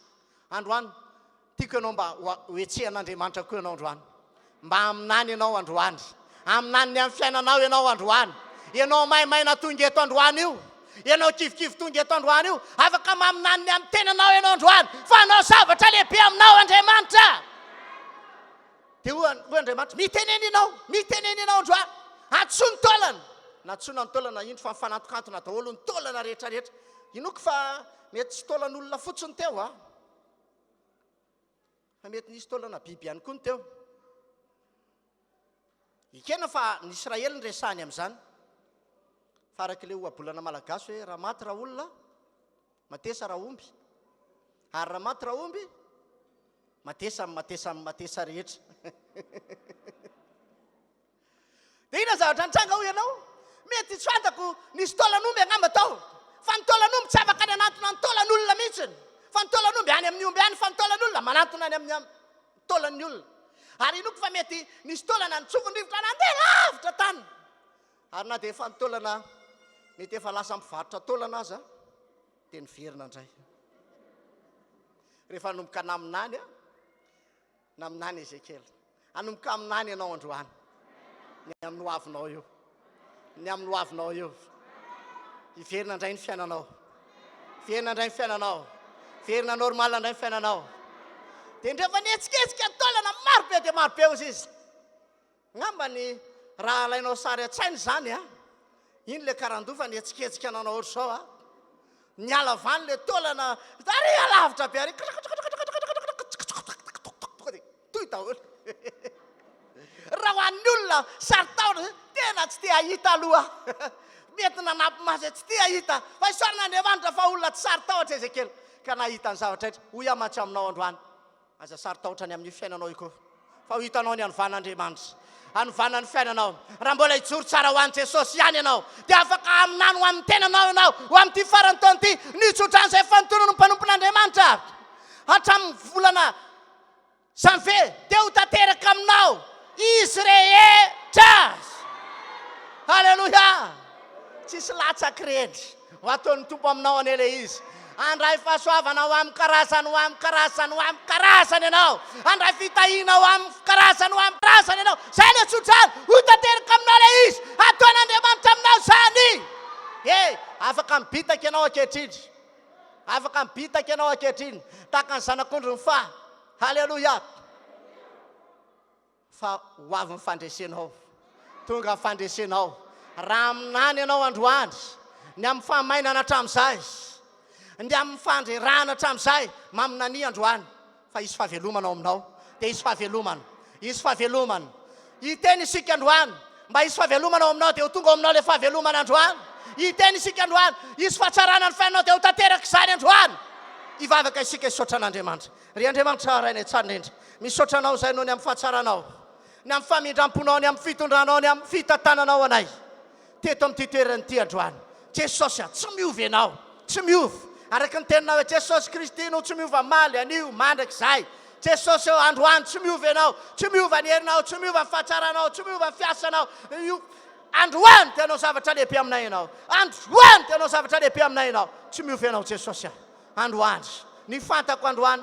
Androany, tiako ianao mba ho hetsehan'Andriamanitra koa ianao androany. Mba haminany ianao androany. Haminany ny amin'ny fiainanao ianao androany. Ianao maimaina tonga eto androany io. Ianao kivikivy tonga eto androany io. Afaka maminany ny amin'ny tenanao ianao androany. Fa hanao zavatra lehibe aminao Andriamanitra. Dia hoy Andriamanitra, Mitenena ianao, mitenena ianao androany, antsoy ny taolana. Nantsoina ny taolana, indro fa nifanantokantona daholo ny taolana rehetra rehetra. Inoako fa mety tsy taolan'olona fotsiny teo a, fa mety nisy taolana biby ihany koa ny teo. Ekena fa ny Israely no resahiny amin'izany. Fa araka ilay ohabolana malagasy hoe raha maty raolona, Matesa Raomby. Ary raha maty Raomby, matesa amin'ny matesa amin'ny matesa rehetra. Dia inona zavatra nitranga hoy ianao? Mety tsy fantako, nisy taolan'omby angamba tao. Fa ny taolan'omby tsy afaka ny hanantona ny taolan'olona mihitsy. Fa ny taolan'omby any amin'ny omby any, fa ny taolan'olona manantona any amin'ny taolan'ny olona. Ary inoako fa mety nisy taolana nitsofin'ny rivotra nandeha lavitra tany. Ary na dia efa ny taolana mety efa lasa mpivarotra taolana aza dia niverina indray. Rehefa hanomboka naminany a, naminany Ezekiela. Hanomboka haminany ianao androany. Ny amin'ny hoavinao io. Ny amin'ny hoavinao io. Hiverina indray ny fiainanao. Hiverina indray ny fiainanao. Hiverina normal indray ny fiainanao. Dia indreo fa nihetsiketsika ny taolana maro be dia maro be hozy izy. Angamba ny raha alainao sary an-tsaina izany a, iny ilay karandoha fa nihetsiketsika nanao ohatr'izao a, niala avy any ilay taolana ary alavitra be ary tonga dia toy daholo. Raha ho an'ny olona saro-tahotra tena tsy te hahita aloha, mety nanampy maso tsy te hahita, fa isaorana Andriamanitra fa olona tsy saro-tahotra Ezekiela ka nahita ny zavatra rehetra. Hoy aho mantsy aminao androany, Aza saro-tahotra ny amin'io fiainanao io koa. Fa ho hitanao ny hanovan'Andriamanitra. Hanovana ny fiainanao. Raha mbola hijoro tsara ho an'i Jesosy ihany ianao, dia afaka haminany ho amin'ny tenanao ianao, ho amin'ity faran'ny taona ity, ny tsodrano izay efa nitonona ny mpanompon'Andriamanitra hatramin'ny volana janvier, dia ho tanteraka aminao izy rehetra. Haleloia! Tsisy latsaka ireny. Ho ataon'ny Tompo aminao anie ilay izy. Handray fahasoavana ho amin'ny karazany, ho amin'ny karazany, ho amin'ny karazany ianao. Handray fitahiana ho amin'ny karazany, ho amin'ny karazany ianao. Izay ilay tsodrano. Ho tanteraka aminao ilay izy. Hataon'Andriamanitra aminao izany. He, afaka mibitaka ianao ankehitriny. Afaka mibitaka ianao ankehitriny. Tahaka ny zanak'ondry ny faha. Haleloia. Fa ho avy ny fandresenao. Tonga ny fandresenao. Raha haminany ianao androany, ny amin'ny fahamainana hatramin'izay, ny amin'ny fandrerahana hatramin'izay, maminania androany fa hisy fahavelomana ao aminao. Dia hisy fahavelomana. Hisy fahavelomana. Hiteny isika androany mba hisy fahavelomana ao aminao, dia ho tonga ao aminao ilay fahavelomana androany. Hiteny isika androany, hisy fahatsarana ny fiainanao, dia ho tanteraka izany androany. Hivavaka isika hisaotra an'Andriamanitra. Ry Andriamanitra Rainay tsara indrindra, misaotra Anao izahay noho ny amin'ny fahatsaranao, ny amin'ny famindram-ponao, ny amin'ny fitondranao, ny amin'ny fitantananao anay teto amin'ity toerana ity androany. Jesosy a, tsy miova Ianao, tsy miova. Araka ny teninao hoe Jesosy Kristy no tsy miova omaly, anio, mandrakizay. Jesosy ô, androany tsy miova Ianao, tsy miova ny herinao, tsy miova ny fahatsaranao, tsy miova ny fiasanao. Io, androany te hanao zavatra lehibe aminay Ianao. Androany te hanao zavatra lehibe aminay Ianao. Tsy miova Ianao Jesosy a. Androany. Ny fantako androany,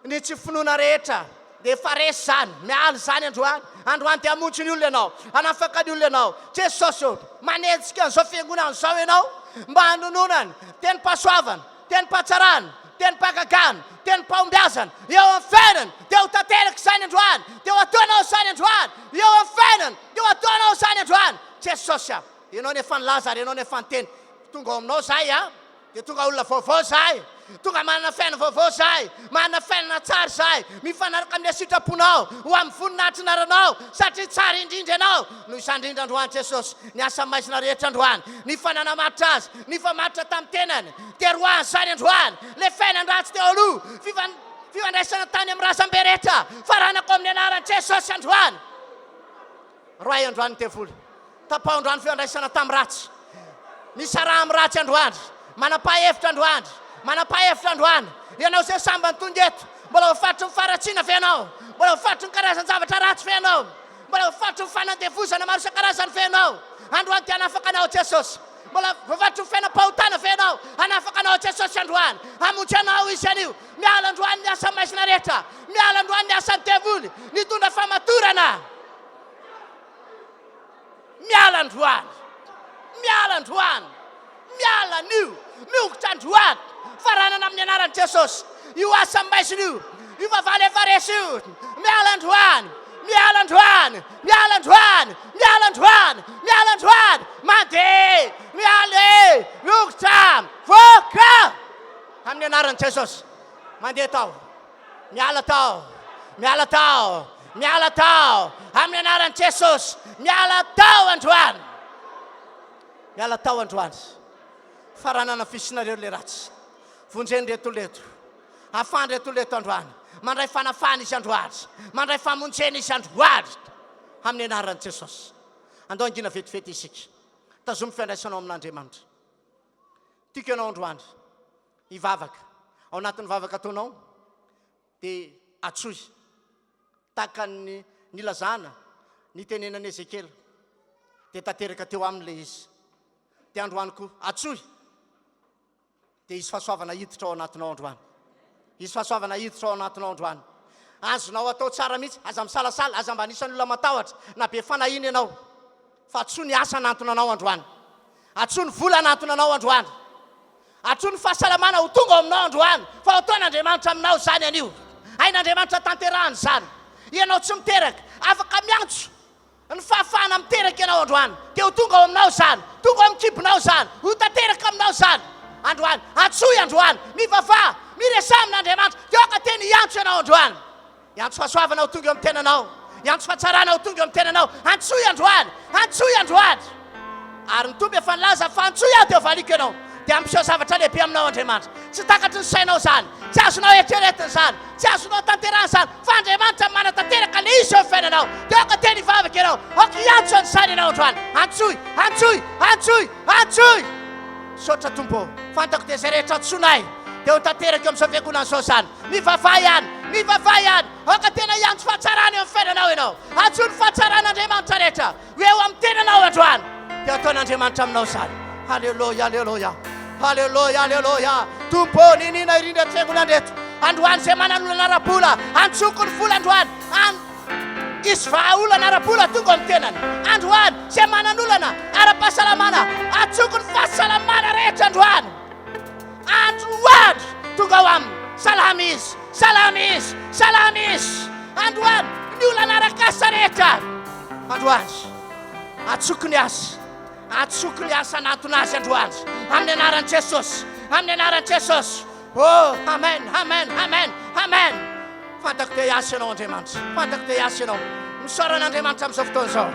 ny tsy finoana rehetra dia efa resy izany, miala izany androany. Androany dia hamonjy ny olona Ianao, hanafaka ny olona Ianao. Jesosy ô, manenjika an'izao fiangonana izao Ianao mba hanononany tenim-pahasoavana, tenim-pahatsarana, tenim-pahagagana, tenim-pahombiazana eo amin'ny fiainany. Dia ho tanteraka izany androany, dia ho ataonao izany androany, eo amin'ny fiainany, dia ho ataonao izany androany. Jesosy a, Ianao no efa nilaza ary Ianao no efa niteny. Tonga ao aminao izahay a. Dia tonga olona vaovao izahay, tonga manana fiainana vaovao izahay, manana fiainana tsara izahay, mifanaraka amin'ilay sitraponao, ho amin'ny voninahitry ny anaranao, satria tsara indrindra Ianao. Noho izany indrindra androany Jesosy, ny asa maizina rehetra androany, ny fananamatotra azy, nifamatotra tamin'ny tenany, dia roahiny izany androany, ilay fiainan-dratsy teo aloha, fifandraisana tany amin'ny razambe rehetra, faranako amin'ny anaran'i Jesosy androany. Roahy androany ny devoly. Tapaho androany fifandraisana tamin'ny ratsy. Misaraha amin'ny ratsy androany. Manapaha hevitra androany. Manapaha hevitra androany. Ianao izay sambany tonga eto, mbola voafaritry ny faharatsiana ve ianao? Mbola voafaritry ny karazan-javatra ratsy ve ianao? Mbola voafaritry ny fanandevozana maro isan-karazany ve ianao? Androany dia hanafaka anao Jesosy. Mbola voafaritry ny fiainam-pahotana ve ianao? Hanafaka anao Jesosy androany. Hamonjy anao Izy anio. Miala androany ny asa maizina rehetra. Miala androany ny asan'ny devoly. Nitondra famatorana. Miala androany. Miala androany. Miala anio. Miongotra androany. Faranana amin'ny anaran'i Jesosy. Io asa maizina io. Io fahavalo efa resy io. Miala androany. Miala androany. Miala androany. Miala androany. Miala androany. Mandeha. Miala e. Miongotra. Voaka. Amin'ny anaran'i Jesosy. Mandeha tao. Miala tao. Miala tao. Miala tao. Amin'ny anaran'i Jesosy. Miala tao androany. Miala tao androany. Faranana fisinareo le ratsy. Vonjeny reto leto. Afahany reto leto androany. Mandray fanafahana izy androany. Mandray famonjena izy androany. Amin'ny anaran'i Jesosy. Andao hangina vetivety isika. Tazomy fiandraisanao amin'Andriamanitra. Tiako ianao androany hivavaka. Ao anatin'ny vavaka ataonao dia atsoy tahaka ny nilazana nitenenan'i Ezekiela dia tanteraka teo aminy ilay izy. Dia androany koa atsoy dia hisy fahasoavana hiditra ao anatinao androany. Hisy fahasoavana hiditra ao anatinao androany. Azonao atao tsara mihitsy, aza misalasala, aza mba anisan'ny olona matahotra na be fanahiana ianao. Fa atsoy ny asa hanantona anao androany. Atsoy ny vola hanantona anao androany. Atsoy ny fahasalamana ho tonga ao aminao androany. Fa ho ataon'Andriamanitra aminao izany anio. Hain'Andriamanitra tanterahana izany. Ianao tsy miteraka, afaka miantso ny fahafahana miteraka ianao androany. Dia ho tonga ao aminao izany. Tonga ao amin'ny kibonao izany. Ho tanteraka aminao izany androany. Antsoy androany. Mivavaha. Miresaha amin'Andriamanitra. Dia aoka teny hiantso ianao androany. Hiantso fahasoavana ho tonga eo amin'ny tenanao. Hiantso fahatsarana ho tonga eo amin'ny tenanao. Antsoy androany. Antsoy androany. Ary ny Tompo efa nilaza fa antsoy aho dia ho valiako ianao. Dia hampiseho zavatra lehibe aminao Andriamanitra. Tsy takatry ny sainao izany. Tsy azonao eritreretina izany. Tsy azonao tanterahina izany. Fa Andriamanitra manatanteraka ilay izy eo amin'ny fiainanao. Dia aoka tena hivavaka ianao. Aoka hiantso an'izany ianao androany. Antsoy! Antsoy! Antsoy! Antsoy! Misaotra Tompo ô. Fantako dia izay rehetra antsoinay dia ho tanteraka eo amin'izao fiangonana izao izany. Mivavaha ihany! Mivavaha ihany! Aoka tena hiantso fahatsarana eo amin'ny fiainanao ianao. Antsoy ny fahatsaran'Andriamanitra rehetra ho eo amin'ny tenanao androany. Dia hataon'Andriamanitra aminao izany. Haleloia, haleloia. Haleloia, haleloia. Tompo ô, niniana irindra eto fiangonana eto. Androany izay manana olana ara-bola, antsoko ny vola androany. An hisy vahaolana ara-bola tonga amin'ny tenany. Androany izay manana olana ara-pahasalamana, antsoko ny fahasalamana rehetra androany. Androany tonga ao aminy. Salama izy, salama izy, salama izy. Androany ny olana arak'asa rehetra. Androany atsoko ny asa, atsoko ny asa anatona azy androany. Amin'ny anaran'i Jesosy, amin'ny anaran'i Jesosy. Oh, amen, amen, amen, amen. Fantako te hiasa ianao Andriamanitra. Fantako te hiasa ianao. Misaora an'Andriamanitra amin'izao fotoana izao.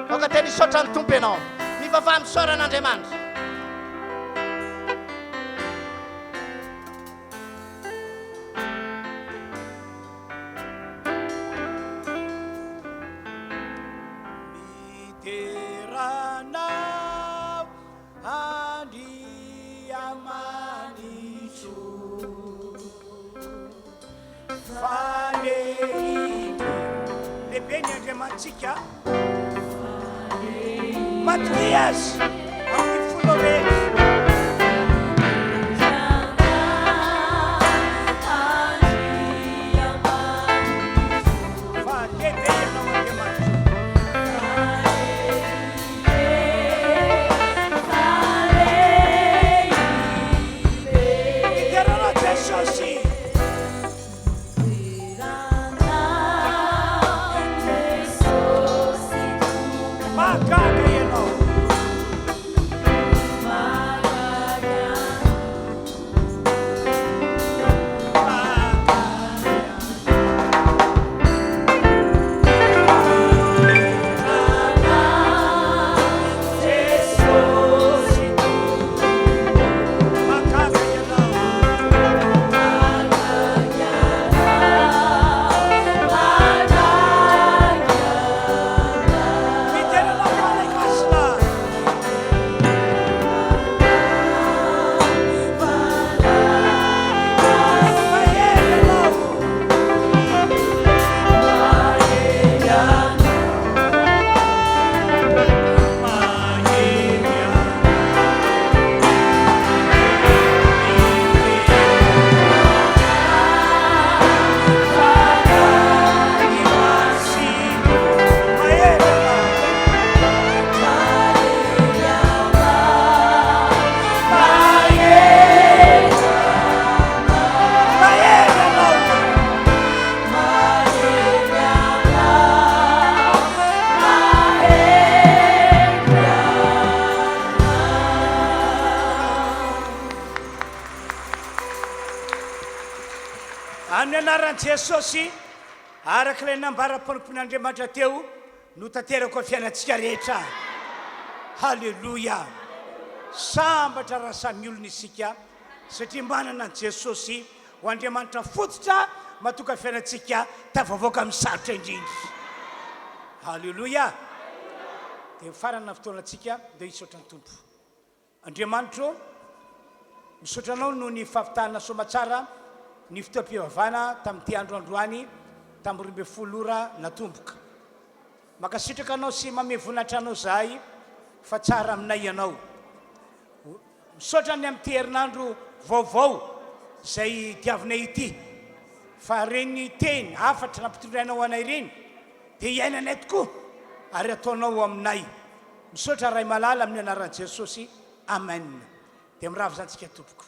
Aoka tena hisaotra ny Tompo ianao. Mivavaha misaora an'Andriamanitra. Midera anao Andriamanitro Fa lehibe Lehibe ny Andriamanitsika Matokia Azy amin'ny fonao rehetra. Fa lehibe Ianao Andriamanitra. Midera Anao Jesosy. Mahagaga Ianao. Amin'ny anaran'i Jesosy, araka ilay nambaram-panompoan'Andriamanitra teo, no tanteraka ao fiainantsika rehetra. Haleloia! Sambatra raha samy olona isika satria manana an'i Jesosy ho Andriamanitra fototra matoka fiainantsika tafavoaka amin'ny sarotra indrindra. Haleloia! Dia mifarana ny fotoanantsika, ndeha hisaotra ny Tompo. Andriamanitro ô, misaotra Anao noho ny fahavitana soamatsara ny fotoam-pivavahana tamin'ity andro androany tamin'ny 12 ora natomboka. Mankasitraka Anao sy manome voninahitra Anao izahay fa tsara aminay Ianao. Misaotra ny amin'ity herinandro vaovao izay diavinay ity fa ireny teny, hafatra nampitondrainao anay ireny dia iainanay tokoa ary ataonao aminay. Misaotra Ray malala amin'ny anaran'i Jesosy Amen. Dia mirava izany tsika tompoko.